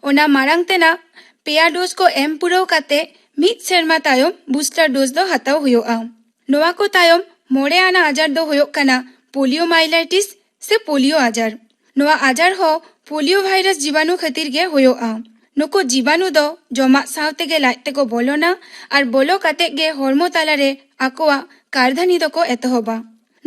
ᱚᱱᱟ ᱢᱟᱲᱟᱝ ᱛᱮᱱᱟᱜ ᱯᱮᱭᱟ ᱰᱳᱡᱽ ᱠᱚ ᱮᱢ ᱯᱩᱨᱟᱹᱣ ᱠᱟᱛᱮ ᱢᱤᱫ ᱥᱮᱨᱢᱟ ᱛᱟᱭᱚᱢ ᱵᱩᱥᱴᱟᱨ ᱰᱳᱡᱽ ᱫᱚ ᱦᱟᱛᱟᱣ ᱦᱩᱭᱩᱜᱼᱟ᱾ ᱱᱚᱣᱟ ᱠᱚ ᱛᱟᱭᱚᱢ ᱢᱚᱬᱮ ᱟᱱᱟᱜ ᱟᱡᱟᱨ ᱫᱚ ᱦᱩᱭᱩᱜ ᱠᱟᱱᱟ ᱯᱳᱞᱤᱭᱳ ᱢᱟᱭᱞᱟᱭᱴᱤᱥ ᱥᱮ ᱯᱳᱞᱤᱭᱳ ᱟᱡᱟᱨ᱾ ᱱᱚᱣᱟ ᱟᱡᱟᱨ ᱦᱚᱸ ᱯᱳᱞᱤᱭᱳ ᱵᱷᱟᱭᱨᱟᱥ ᱡᱤᱵᱟᱱᱩ ᱠᱷᱟᱹᱛᱤᱨ ᱜᱮ ᱦᱩᱭᱩᱜᱼᱟ᱾ ᱱᱩᱠᱩ ᱡᱤᱵᱟᱱᱩ ᱫᱚ ᱡᱚᱢᱟᱜ ᱥᱟᱶ ᱛᱮᱜᱮ ᱞᱟᱡ ᱛᱮᱠᱚ ᱵᱚᱞᱚᱱᱟ ᱟᱨ ᱵᱚᱞᱚ ᱠᱟᱛᱮ ᱜᱮ ᱦᱚᱲᱢᱚ ᱛᱟᱞᱟᱨᱮ ᱟᱠᱚᱣᱟᱜ ᱠᱟᱨᱫᱷᱟᱹᱱᱤ ᱫᱚᱠᱚ ᱮᱛᱚᱦᱚᱵᱟ᱾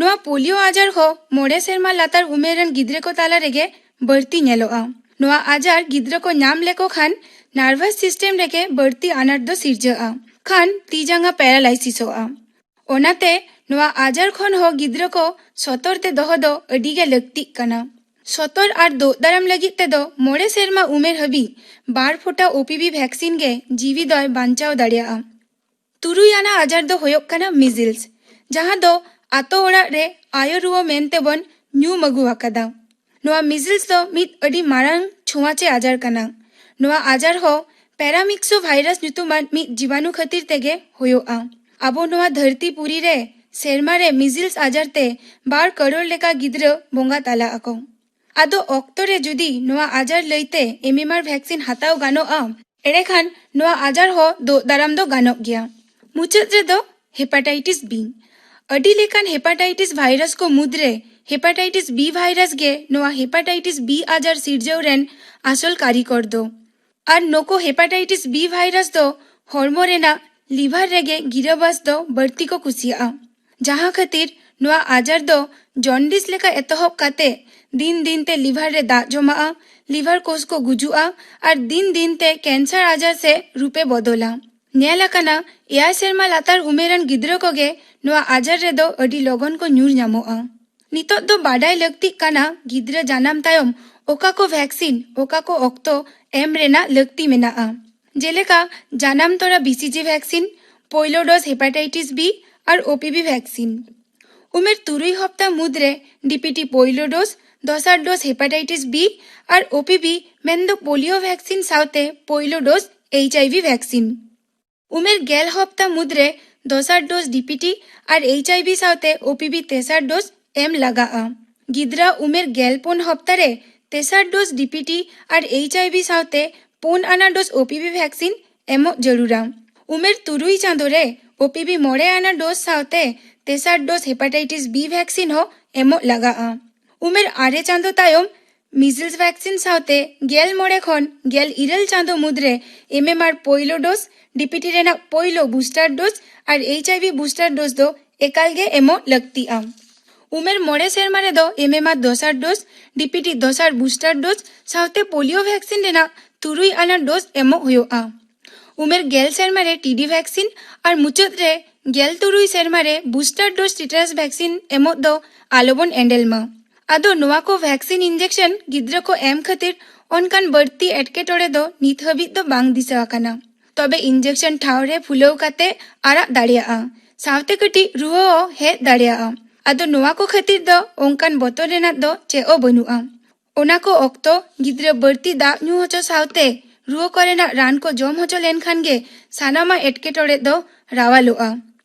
ᱱᱚᱣᱟ ᱯᱳᱞᱤᱭᱳ ᱟᱡᱟᱨ ᱦᱚᱸ ᱢᱚᱬᱮ ᱥᱮᱨᱢᱟ ᱞᱟᱛᱟᱨ ᱩᱢᱮᱨ ᱨᱮᱱ ᱜᱤᱫᱽᱨᱟᱹ ᱠᱚ ᱛᱟᱞᱟ ᱨᱮᱜᱮ ᱵᱟᱹᱲᱛᱤ ᱧᱮᱞᱚᱜᱼᱟ᱾ ᱱᱚᱣᱟ ᱟᱡᱟᱨ ᱜᱤᱫᱽᱨᱟᱹ ᱠᱚ ᱧᱟᱢ ᱞᱮᱠᱚ ᱠᱷᱟᱱ ᱱᱟᱨᱵᱷᱟᱥ ᱥᱤᱥᱴᱮᱢ ᱨᱮᱜᱮ ᱵᱟᱹᱲᱛᱤ ᱟᱱᱟᱴ ᱫᱚ ᱥᱤᱨᱡᱟᱹᱜᱼᱟ, ᱠᱷᱟᱱ ᱛᱤ ᱡᱟᱸᱜᱟ ᱯᱮᱨᱟᱞᱟᱭᱥᱤᱥᱚᱜᱼᱟ᱾ ᱚᱱᱟᱛᱮ ᱱᱚᱣᱟ ᱟᱡᱟᱨ ᱠᱷᱚᱱ ᱦᱚᱸ ᱜᱤᱫᱽᱨᱟᱹ ᱠᱚ ᱥᱚᱛᱚᱨ ᱛᱮ ᱫᱚᱦᱚ ᱫᱚ ᱟᱹᱰᱤ ᱜᱮ ᱞᱟᱹᱠᱛᱤᱜ ᱠᱟᱱᱟ᱾ ᱥᱚᱛᱚᱨ ᱟᱨ ᱫᱳᱜ ᱫᱟᱨᱟᱢ ᱞᱟᱹᱜᱤᱫ ᱛᱮᱫᱚ ᱢᱚᱬᱮ ᱥᱮᱨᱢᱟ ᱩᱢᱮᱨ ᱦᱟᱹᱵᱤᱡ ᱵᱟᱨ ᱯᱷᱳᱸᱴᱟ ᱳᱯᱤᱵᱤ ᱵᱷᱮᱠᱥᱤᱱ ᱜᱮ ᱡᱤᱣᱤ ᱫᱚᱭ ᱵᱟᱧᱪᱟᱣ ᱫᱟᱲᱮᱭᱟᱜᱼᱟ᱾ ᱛᱩᱨᱩᱭ ᱟᱱᱟᱜ ᱟᱡᱟᱨ ᱫᱚ ᱦᱩᱭᱩᱜ ᱠᱟᱱᱟ ᱢᱤᱡᱤᱞᱥ, ᱡᱟᱦᱟᱸ ᱫᱚ ᱟᱛᱳ ᱚᱲᱟᱜ ᱨᱮ ᱟᱭᱳ ᱨᱩᱣᱟᱹ ᱢᱮᱱᱛᱮ ᱵᱚᱱ ᱧᱩᱢ ᱟᱹᱜᱩ ᱟᱠᱟᱫᱟ᱾ ᱱᱚᱣᱟ ᱢᱤᱡᱤᱞᱥ ᱫᱚ ᱢᱤᱫ ᱟᱹᱰᱤ ᱢᱟᱨᱟᱝ ᱪᱷᱩᱣᱟᱪᱮ ᱟᱡᱟᱨ ᱠᱟᱱᱟ᱾ ᱱᱚᱣᱟ ᱟᱡᱟᱨ ᱦᱚᱸ ᱯᱮᱨᱟᱢᱤᱠᱥᱳ ᱵᱷᱟᱭᱨᱟᱥ ᱧᱩᱛᱩᱢᱟᱱ ᱢᱤᱫ ᱡᱤᱵᱟᱱᱩ ᱠᱷᱟᱹᱛᱤᱨ ᱛᱮᱜᱮ ᱦᱩᱭᱩᱜᱼᱟ᱾ ᱟᱵᱚ ᱱᱚᱣᱟ ᱫᱷᱟᱹᱨᱛᱤ ᱯᱩᱨᱤ ᱨᱮ ᱥᱮᱨᱢᱟ ᱨᱮ ᱢᱤᱡᱤᱞᱥ ᱟᱡᱟᱨ ᱛᱮ ᱵᱟᱨ ᱠᱟᱨᱳᱲ ᱞᱮᱠᱟ ᱜᱤᱫᱽᱨᱟᱹ ᱵᱚᱸᱜᱟ ᱛᱟᱞᱟᱜ ᱟᱠᱚ᱾ ᱟᱫᱚ ᱚᱠᱛᱚ ᱨᱮ ᱡᱩᱫᱤ ᱱᱚᱣᱟ ᱟᱡᱟᱨ ᱞᱟᱹᱭᱛᱮ ᱮᱢᱮᱢᱟᱨ ᱵᱷᱮᱠᱥᱤᱱ ᱦᱟᱛᱟᱣ ᱜᱟᱱᱚᱜᱼᱟ, ᱮᱸᱰᱮᱠᱷᱟᱱ ᱱᱚᱣᱟ ᱟᱡᱟᱨ ᱦᱚᱸ ᱫᱳᱜ ᱫᱟᱨᱟᱢ ᱫᱚ ᱜᱟᱱᱚᱜ ᱜᱮᱭᱟ᱾ ᱢᱩᱪᱟᱹᱫ ᱨᱮᱫᱚ ᱦᱮᱯᱟᱴᱟᱭᱴᱤᱥ ᱵᱤ᱾ ᱟᱹᱰᱤ ᱞᱮᱠᱟᱱ ᱦᱮᱯᱟᱴᱟᱭᱴᱤᱥ ᱵᱷᱟᱭᱨᱟᱥ ᱠᱚ ᱢᱩᱫᱽᱨᱮ ᱦᱮᱯᱟᱴᱟᱭᱴᱤᱥ ᱵᱤ ᱵᱷᱟᱭᱨᱟᱥ ᱜᱮ ᱱᱚᱣᱟ ᱦᱮᱯᱟᱴᱟᱭᱴᱤᱥ ᱵᱤ ᱟᱡᱟᱨ ᱥᱤᱨᱡᱟᱹᱣ ᱨᱮᱱ ᱟᱥᱚᱞ ᱠᱟᱹᱨᱤᱜᱚᱨ ᱫᱚ᱾ ᱟᱨ ᱱᱩᱠᱩ ᱦᱮᱯᱟᱴᱟᱭᱴᱤᱥ ᱵᱤ ᱵᱷᱟᱭᱨᱟᱥ ᱫᱚ ᱦᱚᱲᱢᱚ ᱨᱮᱱᱟᱜ ᱞᱤᱵᱷᱟᱨ ᱨᱮᱜᱮ ᱜᱤᱨᱟᱹᱵᱟᱥ ᱫᱚ ᱵᱟᱹᱲᱛᱤ ᱠᱚ ᱠᱩᱥᱤᱭᱟᱜᱼᱟ, ᱡᱟᱦᱟᱸ ᱠᱷᱟᱹᱛᱤᱨ ᱱᱚᱣᱟ ᱟᱡᱟᱨ ᱫᱚ ᱡᱚᱱᱰᱤᱥ ᱞᱮᱠᱟ ᱮᱛᱚᱦᱚᱵ ᱠᱟᱛᱮ ᱫᱤᱱ ᱫᱤᱱ ᱛᱮ ᱞᱤᱵᱷᱟᱨ ᱨᱮ ᱫᱟᱜ ᱡᱚᱢᱟᱜᱼᱟ, ᱞᱤᱵᱷᱟᱨ ᱠᱳᱥ ᱠᱚ ᱜᱩᱡᱩᱜᱼᱟ ᱟᱨ ᱫᱤᱱ ᱫᱤᱱ ᱛᱮ ᱠᱮᱱᱥᱟᱨ ᱟᱡᱟᱨ ᱥᱮᱫ ᱨᱩᱯᱮ ᱵᱚᱫᱚᱞᱟ᱾ ᱧᱮᱞ ᱟᱠᱟᱱᱟ, ᱮᱭᱟᱭ ᱥᱮᱨᱢᱟ ᱞᱟᱛᱟᱨ ᱩᱢᱮᱨᱟᱱ ᱜᱤᱫᱽᱨᱟᱹ ᱠᱚᱜᱮ ᱱᱚᱣᱟ ᱟᱡᱟᱨ ᱨᱮᱫᱚ ᱟᱹᱰᱤ ᱞᱚᱜᱚᱱ ᱠᱚ ᱧᱩᱨ ᱧᱟᱢᱚᱜᱼᱟ᱾ ᱱᱤᱛᱚᱜ ᱫᱚ ᱵᱟᱰᱟᱭ ᱞᱟᱹᱠᱛᱤᱜ ᱠᱟᱱᱟ ᱜᱤᱫᱽᱨᱟᱹ ᱡᱟᱱᱟᱢ ᱛᱟᱭᱚᱢ ᱚᱠᱟ ᱠᱚ ᱵᱷᱮᱠᱥᱤᱱ ᱚᱠᱟ ᱠᱚ ᱚᱠᱛᱚ ᱮᱢ ᱨᱮᱱᱟᱜ ᱞᱟᱹᱠᱛᱤ ᱢᱮᱱᱟᱜᱼᱟ, ᱡᱮᱞᱮᱠᱟ ᱡᱟᱱᱟᱢ ᱛᱚᱨᱟ ᱵᱤ ᱥᱤ ᱡᱤ ᱵᱷᱮᱠᱥᱤᱱ, ᱯᱳᱭᱞᱳ ᱰᱳᱡᱽ ᱦᱮᱯᱟᱴᱟᱭᱴᱤᱥ ᱵᱤ ᱟᱨ ᱳ ᱯᱤ ᱵᱤ ᱵᱷᱮᱠᱥᱤᱱ᱾ ᱩᱢᱮᱨ ᱛᱩᱨᱩᱭ ᱦᱚᱯᱛᱟ ᱢᱩᱫᱽᱨᱮ ᱰᱤ ᱯᱤ ᱴᱤ ᱯᱳᱭᱞᱳ ᱰᱳᱡᱽ, ᱫᱚᱥᱟᱨ ᱰᱳᱡᱽ ᱦᱮᱯᱟᱴᱟᱭᱴᱤᱥ ᱵᱤ ᱟᱨ ᱳ ᱯᱤ ᱵᱤ ᱢᱮᱱᱫᱚ ᱯᱳᱞᱤᱭᱳ ᱵᱷᱮᱠᱥᱤᱱ ᱥᱟᱶᱛᱮ ᱯᱳᱭᱞᱳ ᱰᱳᱡᱽ ᱮᱭᱤᱪ ᱟᱭ ᱵᱷᱤ ᱵᱷᱮᱠᱥᱤᱱ᱾ ᱩᱢᱮᱨ ᱜᱮᱞ ᱦᱚᱯᱛᱟ ᱢᱩᱫᱽᱨᱮ ᱫᱚᱥᱟᱨ ᱰᱳᱡᱽ ᱰᱤ ᱯᱤ ᱴᱤ ᱟᱨ ᱮᱭᱤᱪ ᱟᱭ ᱵᱷᱤ ᱥᱟᱶᱛᱮ ᱳ ᱯᱤ ᱵᱷᱤ ᱛᱮᱥᱟᱨ ᱰᱳᱡᱽ ᱮᱢ ᱞᱟᱜᱟᱜᱼᱟ᱾ ᱜᱤᱫᱽᱨᱟᱹ ᱩᱢᱮᱨ ᱜᱮᱞ ᱯᱩᱱ ᱦᱚᱯᱛᱟ ᱨᱮ ᱛᱮᱥᱟᱨ ᱰᱳᱡᱽ ᱰᱤ ᱯᱤ ᱴᱤ ᱟᱨ ᱮᱭᱤᱪ ᱟᱭ ᱵᱷᱤ ᱥᱟᱶᱛᱮ ᱯᱩᱱ ᱟᱱᱟᱜ ᱰᱳᱡᱽ ᱳ ᱯᱤ ᱵᱷᱤ ᱵᱷᱮᱠᱥᱤᱱ ᱮᱢᱚᱜ ᱡᱟᱹᱨᱩᱲᱟ᱾ ᱩᱢᱮᱨ ᱛᱩᱨᱩᱭ ᱪᱟᱸᱫᱳ ᱨᱮ ᱳ ᱯᱤ ᱵᱷᱤ ᱢᱚᱬᱮ ᱟᱱᱟᱜ ᱰᱳᱡᱽ ᱥᱟᱶᱛᱮ ᱛᱮᱥᱟᱨ ᱰᱳᱡᱽ ᱦᱮᱯᱟᱴᱟᱭᱴᱤᱥ ᱵᱤ ᱵᱷᱮᱠᱥᱤᱱ ᱦᱚᱸ ᱮᱢᱚᱜ ᱞᱟᱜᱟᱜᱼᱟ᱾ ᱩᱢᱮᱨ ᱟᱨᱮ ᱪᱟᱸᱫᱳ ᱛᱟᱭᱚᱢ ᱢᱤᱡᱤᱞᱥ ᱵᱷᱮᱠᱥᱤᱱ ᱥᱟᱶᱛᱮ ᱜᱮᱞ ᱢᱚᱬᱮ ᱠᱷᱚᱱ ᱜᱮᱞ ᱤᱨᱟᱹᱞ ᱪᱟᱸᱫᱳ ᱢᱩᱫᱽᱨᱮ ᱮᱢ ᱮᱢ ᱟᱨ ᱯᱳᱭᱞᱳ ᱰᱳᱡᱽ, ᱰᱤ ᱯᱤ ᱴᱤ ᱨᱮᱱᱟᱜ ᱯᱳᱭᱞᱳ ᱵᱩᱥᱴᱟᱨ ᱰᱳᱡᱽ ᱟᱨ ᱮᱭᱤᱪ ᱟᱭ ᱵᱷᱤ ᱵᱩᱥᱴᱟᱨ ᱰᱳᱡᱽ ᱫᱚ ᱮᱠᱟᱞ ᱜᱮ ᱮᱢᱚᱜ ᱞᱟᱹᱠᱛᱤᱜᱼᱟ᱾ ᱩᱢᱮᱨ ᱢᱚᱬᱮ ᱥᱮᱨᱢᱟ ᱨᱮᱫᱚ ᱮᱢ ᱮᱢ ᱟᱨ ᱫᱚᱥᱟᱨ ᱰᱳᱡᱽ, ᱰᱤ ᱯᱤ ᱴᱤ ᱫᱚᱥᱟᱨ ᱵᱩᱥᱴᱟᱨ ᱰᱳᱡᱽ ᱥᱟᱶᱛᱮ ᱯᱳᱞᱤᱭᱳ ᱵᱷᱮᱠᱥᱤᱱ ᱨᱮᱱᱟᱜ ᱛᱩᱨᱩᱭ ᱟᱱᱟᱜ ᱰᱳᱡᱽ ᱮᱢᱚᱜ ᱦᱩᱭᱩᱜᱼᱟ᱾ ᱩᱢᱮᱨ ᱜᱮᱞ ᱥᱮᱨᱢᱟ ᱨᱮ ᱴᱤ ᱰᱤ ᱵᱷᱮᱠᱥᱤᱱ ᱟᱨ ᱢᱩᱪᱟᱹᱫ ᱨᱮ ᱜᱮᱞ ᱛᱩᱨᱩᱭ ᱥᱮᱨᱢᱟ ᱨᱮ ᱵᱩᱥᱴᱟᱨ ᱰᱳᱡᱽ ᱴᱤᱴᱟᱱᱟᱥ ᱵᱷᱮᱠᱥᱤᱱ ᱮᱢᱚᱜ ᱫᱚ ᱟᱞᱚᱵᱚᱱ ᱮᱸᱰᱮᱞ ᱢᱟ᱾ ᱟᱫᱚ ᱱᱚᱣᱟ ᱠᱚ ᱵᱷᱮᱠᱥᱤᱱ ᱤᱱᱡᱮᱠᱥᱚᱱ ᱜᱤᱫᱽᱨᱟᱹ ᱠᱚ ᱮᱢ ᱠᱷᱟᱹᱛᱤᱨ ᱚᱱᱠᱟᱱ ᱵᱟᱹᱲᱛᱤ ᱮᱴᱠᱮᱴᱚᱬᱮ ᱫᱚ ᱱᱤᱛ ᱦᱟᱹᱵᱤᱡ ᱫᱚ ᱵᱟᱝ ᱫᱤᱥᱟᱹ ᱟᱠᱟᱱᱟ᱾ ᱛᱚᱵᱮ ᱤᱱᱡᱮᱠᱥᱚᱱ ᱴᱷᱟᱶ ᱨᱮ ᱯᱷᱩᱞᱟᱹᱣ ᱠᱟᱛᱮ ᱟᱨᱟᱜ ᱫᱟᱲᱮᱭᱟᱜᱼᱟ, ᱥᱟᱶᱛᱮ ᱠᱟᱹᱴᱤᱡ ᱨᱩᱣᱟᱹ ᱦᱚᱸ ᱦᱮᱡ ᱫᱟᱲᱮᱭᱟᱜᱼᱟ᱾ ᱟᱫᱚ ᱱᱚᱣᱟ ᱠᱚ ᱠᱷᱟᱹᱛᱤᱨ ᱫᱚ ᱚᱱᱠᱟᱱ ᱵᱚᱛᱚᱨ ᱨᱮᱱᱟᱜ ᱫᱚ ᱪᱮᱫ ᱦᱚᱸ ᱵᱟᱹᱱᱩᱜᱼᱟ᱾ ᱚᱱᱟ ᱠᱚ ᱚᱠᱛᱚ ᱜᱤᱫᱽᱨᱟᱹ ᱵᱟᱹᱲᱛᱤ ᱫᱟᱜ ᱧᱩ ᱦᱚᱪᱚ ᱥᱟᱶᱛᱮ ᱨᱩᱣᱟᱹ ᱠᱚᱨᱮᱱᱟᱜ ᱨᱟᱱ ᱠᱚ ᱡᱚᱢ ᱦᱚᱪᱚ ᱞᱮᱱᱠᱷᱟᱱ ᱜᱮ ᱥᱟᱱᱟᱢᱟᱜ ᱮᱴᱠᱮᱴᱚᱬᱮ ᱫᱚ ᱨᱟᱣᱟᱞᱚᱜᱼᱟ᱾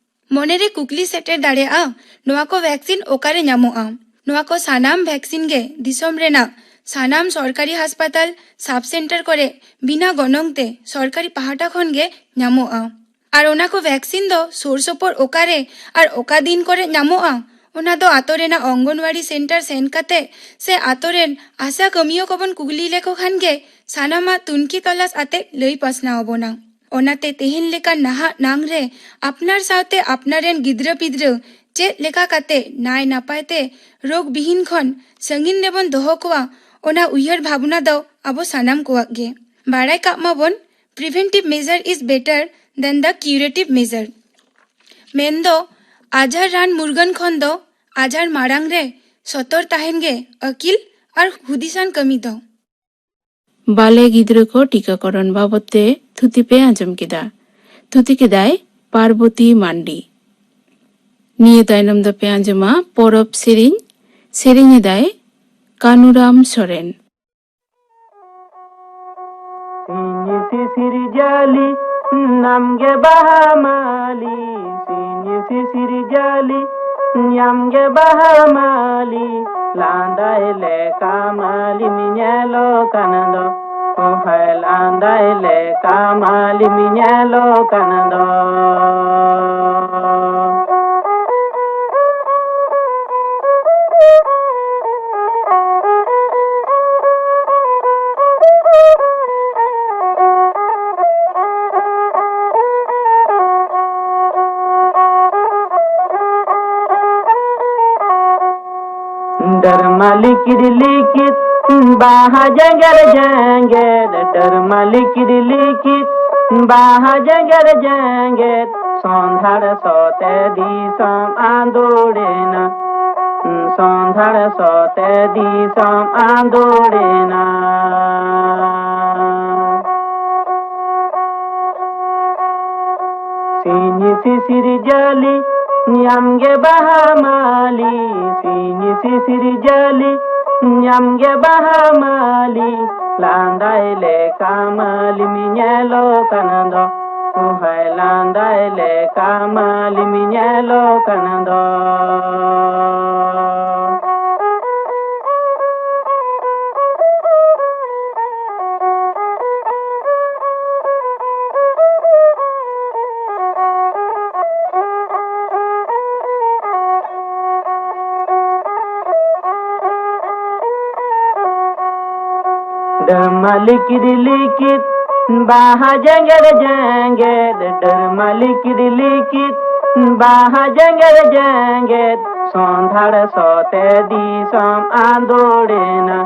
ᱢᱚᱱᱮᱨᱮ ᱠᱩᱠᱞᱤ ᱥᱮᱴᱮᱨ ᱫᱟᱲᱮᱭᱟᱜᱼᱟ, ᱱᱚᱣᱟ ᱠᱚ ᱵᱷᱮᱠᱥᱤᱱ ᱚᱠᱟᱨᱮ ᱧᱟᱢᱚᱜᱼᱟ? ᱱᱚᱣᱟ ᱠᱚ ᱥᱟᱱᱟᱢ ᱵᱷᱮᱠᱥᱤᱱ ᱜᱮ ᱫᱤᱥᱚᱢ ᱨᱮᱱᱟᱜ ᱥᱟᱱᱟᱢ ᱥᱚᱨᱠᱟᱨᱤ ᱦᱟᱥᱯᱟᱛᱟᱞ, ᱥᱟᱵ ᱥᱮᱱᱴᱟᱨ ᱠᱚᱨᱮ ᱵᱤᱱᱟᱹ ᱜᱚᱱᱚᱝ ᱛᱮ ᱥᱚᱨᱠᱟᱨᱤ ᱯᱟᱦᱴᱟ ᱠᱷᱚᱱ ᱜᱮ ᱧᱟᱢᱚᱜᱼᱟ᱾ ᱟᱨ ᱚᱱᱟ ᱠᱚ ᱵᱷᱮᱠᱥᱤᱱ ᱫᱚ ᱥᱩᱨ ᱥᱩᱯᱩᱨ ᱚᱠᱟᱨᱮ ᱟᱨ ᱚᱠᱟ ᱫᱤᱱ ᱠᱚᱨᱮ ᱧᱟᱢᱚᱜᱼᱟ, ᱚᱱᱟ ᱫᱚ ᱟᱛᱳ ᱨᱮᱱᱟᱜ ᱚᱝᱜᱚᱱᱣᱟᱲᱤ ᱥᱮᱱᱴᱟᱨ ᱥᱮᱱ ᱠᱟᱛᱮ ᱥᱮ ᱟᱛᱳ ᱨᱮᱱ ᱟᱥᱟ ᱠᱟᱹᱢᱤᱭᱟᱹ ᱠᱚᱵᱚᱱ ᱠᱩᱠᱞᱤ ᱞᱮᱠᱚ ᱠᱷᱟᱱ ᱜᱮ ᱥᱟᱱᱟᱢᱟᱜ ᱛᱩᱱᱠᱷᱤ ᱛᱚᱞᱟᱥ ᱟᱛᱮ ᱞᱟᱹᱭ ᱯᱟᱥᱱᱟᱣ ᱟᱵᱚᱱᱟ᱾ ᱚᱱᱟᱛᱮ ᱛᱮᱦᱮᱧ ᱞᱮᱠᱟᱱ ᱱᱟᱦᱟᱜ ᱱᱟᱝ ᱨᱮ ᱟᱯᱱᱟᱨ ᱥᱟᱶᱛᱮ ᱟᱯᱱᱟᱨ ᱨᱮᱱ ᱜᱤᱫᱽᱨᱟᱹ ᱯᱤᱫᱽᱨᱟᱹ ᱪᱮᱫ ᱞᱮᱠᱟ ᱠᱟᱛᱮ ᱱᱟᱭ ᱱᱟᱯᱟᱭ ᱛᱮ ᱨᱳᱜᱽ ᱵᱤᱦᱤᱱ ᱠᱷᱚᱱ ᱥᱟᱺᱜᱤᱧ ᱨᱮᱵᱚᱱ ᱫᱚᱦᱚ ᱠᱚᱣᱟ, ᱚᱱᱟ ᱩᱭᱦᱟᱹᱨ ᱵᱷᱟᱵᱽᱱᱟ ᱫᱚ ᱟᱵᱚ ᱥᱟᱱᱟᱢ ᱠᱚᱣᱟᱜ ᱜᱮ᱾ ᱵᱟᱲᱟᱭ ᱠᱟᱜ ᱢᱟᱵᱚᱱ, preventive measure is better than the curative measure᱾ ᱢᱮᱱᱫᱚ ᱟᱡᱷᱟᱨ ᱨᱟᱱ ᱢᱩᱨᱜᱟᱹᱱ ᱠᱷᱚᱱ ᱫᱚ ᱟᱡᱷᱟᱨ ᱢᱟᱲᱟᱝ ᱨᱮ ᱥᱚᱛᱚᱨ ᱛᱟᱦᱮᱱ ᱜᱮ ᱟᱹᱠᱤᱞ ᱟᱨ ᱦᱩᱫᱤᱥᱟᱱ ᱠᱟᱹᱢᱤ ᱫᱚ᱾ ᱵᱟᱞᱮ ᱜᱤᱫᱽᱨᱟᱹ ᱠᱚ ᱴᱤᱠᱟᱠᱚᱨᱚᱱ ᱵᱟᱵᱚᱛ ᱛᱮ ᱛᱷᱩᱛᱤ ᱯᱮ ᱟᱸᱡᱚᱢ ᱠᱮᱫᱟ᱾ ᱛᱷᱩᱛᱤ ᱠᱮᱫᱟᱭ ᱯᱟᱨᱵᱚᱛᱤ ᱢᱟᱱᱰᱤ᱾ ᱱᱤᱭᱟᱹ ᱛᱟᱭᱱᱚᱢ ᱫᱚᱯᱮ ᱟᱸᱡᱚᱢᱟ ᱯᱚᱨᱚᱵᱽ ᱥᱮᱨᱮᱧ᱾ ᱥᱮᱨᱮᱧ ᱮᱫᱟᱭ ᱠᱟᱱᱩᱨᱟᱢ ᱥᱚᱨᱮᱱ᱾ ᱥᱤᱧ ᱥᱤᱥᱤᱨ ᱡᱟᱹᱞᱤ, ᱱᱟᱢ ᱜᱮ ᱵᱟᱦᱟ ᱢᱟᱹᱞᱤ᱾ ᱥᱤᱧ ᱥᱤᱥᱤᱨ ᱡᱟᱹᱞᱤ, ᱧᱟᱢ ᱜᱮ ᱵᱟᱦᱟ ᱢᱟᱹᱞᱤ, ᱞᱟᱸᱫᱟᱭ ᱞᱮᱠᱟ ᱢᱟᱹᱞᱤᱢ ᱧᱮᱞᱚᱜ ᱠᱟᱱ ᱫᱚ᱾ ᱚ ᱦᱟᱭ, ᱞᱟᱸᱫᱟᱭ ᱞᱮᱠᱟ ᱢᱟᱹᱞᱤᱢ ᱧᱮᱞᱚᱜ ᱠᱟᱱ ᱫᱚ᱾ ᱰᱟᱹᱨᱢᱟ ᱞᱤᱠᱤᱨ ᱞᱤᱠᱤᱨ ᱵᱟᱦᱟ ᱡᱮᱜᱮᱫ ᱡᱮᱜᱮᱫ, ᱰᱟᱹᱨᱢᱟ ᱞᱤᱠᱤᱨ ᱞᱤᱠᱤᱨ ᱵᱟᱦᱟ ᱡᱮᱜᱮᱫ ᱡᱮᱜᱮᱫ, ᱥᱚᱸᱫᱷᱟᱲ ᱥᱚᱛᱮ ᱫᱤᱥᱚᱢ ᱟᱸᱫᱳᱲᱮᱱᱟ, ᱥᱚᱸᱫᱷᱟᱲ ᱥᱚᱛᱮ ᱫᱤᱥᱚᱢ ᱟᱸᱫᱳᱲᱮᱱᱟ᱾ ᱥᱤᱧ ᱥᱤᱥᱤᱨ ᱡᱟᱹᱞᱤ ᱧᱟᱢ ᱜᱮ ᱵᱟᱦᱟ ᱢᱟᱹᱞᱤ, ᱥᱤᱧ ᱥᱤᱥᱤᱨ ᱡᱟᱹᱞᱤ ᱧᱟᱢ ᱜᱮ ᱵᱟᱦᱟ ᱢᱟᱹᱞᱤ, ᱞᱟᱸᱫᱟᱭ ᱞᱮᱠᱟ ᱢᱟᱹᱞᱤᱢ ᱧᱮᱞᱚᱜ ᱠᱟᱱ ᱫᱚ᱾ ᱚ ᱦᱟᱭ, ᱞᱟᱸᱫᱟᱭ ᱞᱮᱠᱟ ᱢᱟᱹᱞᱤᱢ ᱧᱮᱞᱚᱜ ᱠᱟᱱ ᱫᱚ᱾ ᱰᱟᱹᱨᱢᱟ ᱞᱤᱠᱤᱨ ᱞᱤᱠᱤᱨ ᱵᱟᱦᱟ ᱡᱮᱜᱮᱫ ᱡᱮᱜᱮᱫ, ᱰᱟᱹᱨᱢᱟ ᱞᱤᱠᱤᱨ ᱞᱤᱠᱤᱨ ᱵᱟᱦᱟ ᱡᱮᱜᱮᱫ ᱡᱮᱜᱮᱫ, ᱥᱚᱸᱫᱷᱟᱲ ᱥᱚᱛᱮ ᱫᱤᱥᱚᱢ ᱟᱸᱫᱳᱲᱮᱱᱟ,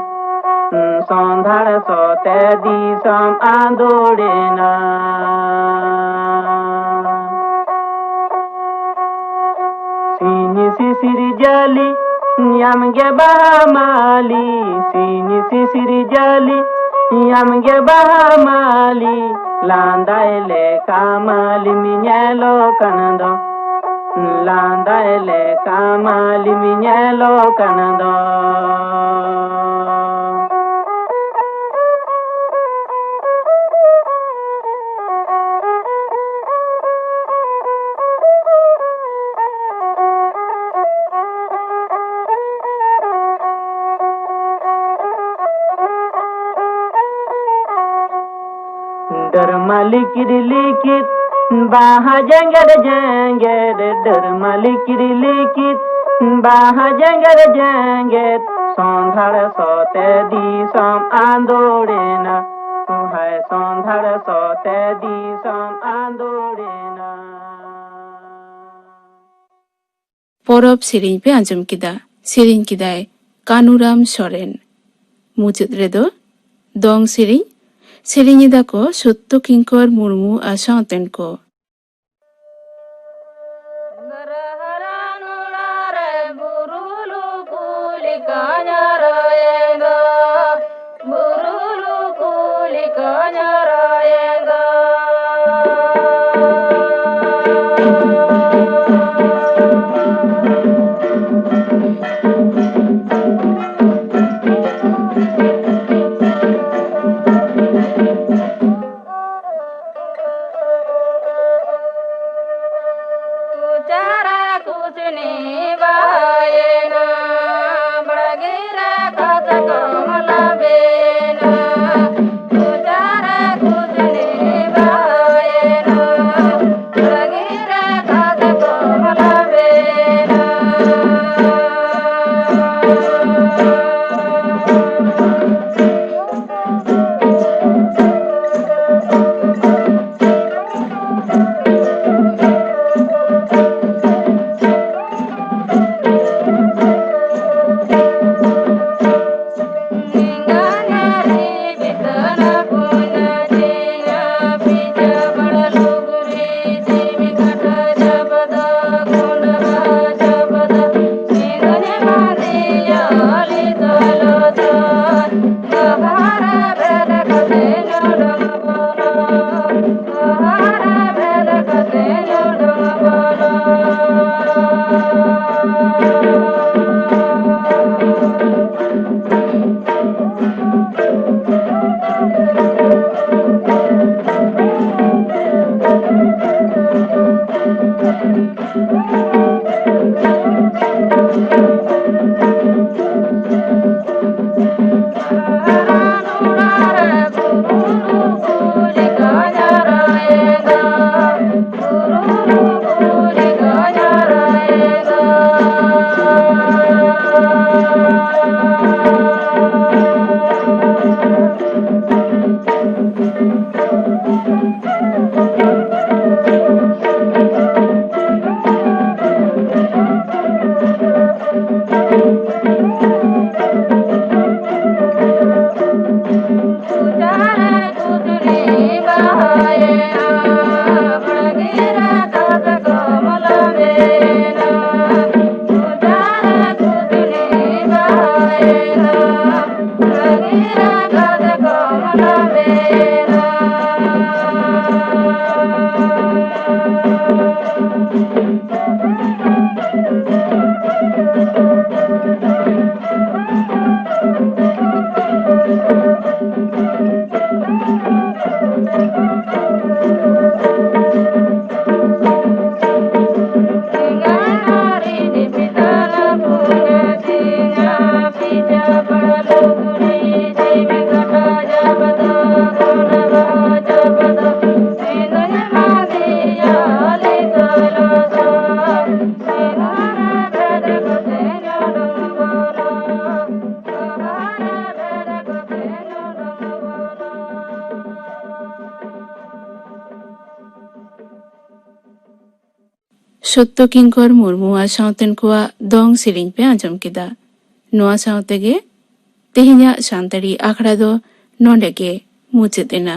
ᱥᱚᱸᱫᱷᱟᱲ ᱥᱚᱛᱮ ᱫᱤᱥᱚᱢ ᱟᱸᱫᱳᱲᱮᱱᱟ᱾ ᱥᱤᱧ ᱥᱤᱥᱤᱨ ᱡᱟᱹᱞᱤ ᱧᱟᱢ ᱜᱮ ᱵᱟᱦᱟ ᱢᱟᱹᱞᱤ, ᱥᱤᱧ ᱥᱤᱥᱤᱨ ᱡᱟᱹᱞᱤ ᱧᱟᱢ ᱜᱮ ᱵᱟᱦᱟ ᱢᱟᱹᱞᱤ, ᱞᱟᱸᱫᱟᱭ ᱞᱮᱠᱟ ᱢᱟᱹᱞᱤᱢ ᱧᱮᱞᱚᱜ ᱠᱟᱱ ᱫᱚ, ᱞᱟᱸᱫᱟᱭ ᱞᱮᱠᱟ ᱢᱟᱹᱞᱤᱢ ᱧᱮᱞᱚᱜ ᱠᱟᱱ ᱫᱚ᱾ ᱞᱤᱠᱤᱨ ᱞᱤᱠᱤᱨ ᱵᱟᱦᱟ ᱡᱮᱜᱮᱫ ᱡᱮᱜᱮᱫ, ᱰᱟᱹᱨᱢᱟ ᱞᱤᱠᱤᱨ ᱞᱤᱠᱤᱨ ᱵᱟᱦᱟ ᱡᱮᱜᱮᱫ ᱡᱮᱜᱮᱫ, ᱥᱚᱸᱫᱷᱟᱲ ᱥᱚᱛᱮ ᱫᱤᱥᱚᱢ ᱟᱸᱫᱳᱲᱮᱱᱟ, ᱦᱟᱭ ᱥᱚᱸᱫᱷᱟᱲ ᱥᱚᱛᱮ ᱫᱤᱥᱚᱢ ᱟᱸᱫᱳᱲᱮᱱᱟ᱾ ᱯᱚᱨᱚᱵᱽ ᱥᱮᱨᱮᱧ ᱯᱮ ᱟᱸᱡᱚᱢ ᱠᱮᱫᱟ᱾ ᱥᱮᱨᱮᱧ ᱠᱮᱫᱟᱭ ᱠᱟᱱᱩᱨᱟᱢ ᱥᱚᱨᱮᱱ᱾ ᱢᱩᱪᱟᱹᱫ ᱨᱮᱫᱚ ᱫᱚᱝ ᱥᱮᱨᱮᱧ᱾ ᱥᱮᱨᱮᱧ ᱮᱫᱟ ᱠᱚ ᱥᱚᱛᱛᱚ ᱠᱤᱝᱠᱚᱨ ᱢᱩᱨᱢᱩ ᱟᱨ ᱥᱟᱶᱛᱮᱱ ᱠᱚ᱾ ᱥᱚᱛᱛᱚ ᱠᱤᱝᱠᱚᱨ ᱢᱩᱨᱢᱩ ᱟᱨ ᱥᱟᱶᱛᱮᱱ ᱠᱚᱣᱟᱜ ᱫᱚᱝ ᱥᱮᱨᱮᱧ ᱯᱮ ᱟᱸᱡᱚᱢ ᱠᱮᱫᱟ᱾ ᱱᱚᱣᱟ ᱥᱟᱶ ᱛᱮᱜᱮ ᱛᱮᱦᱮᱧᱟᱜ ᱥᱟᱱᱛᱟᱲᱤ ᱟᱠᱷᱲᱟ ᱫᱚ ᱱᱚᱰᱮ ᱜᱮ ᱢᱩᱪᱟᱹᱫ ᱮᱱᱟ᱾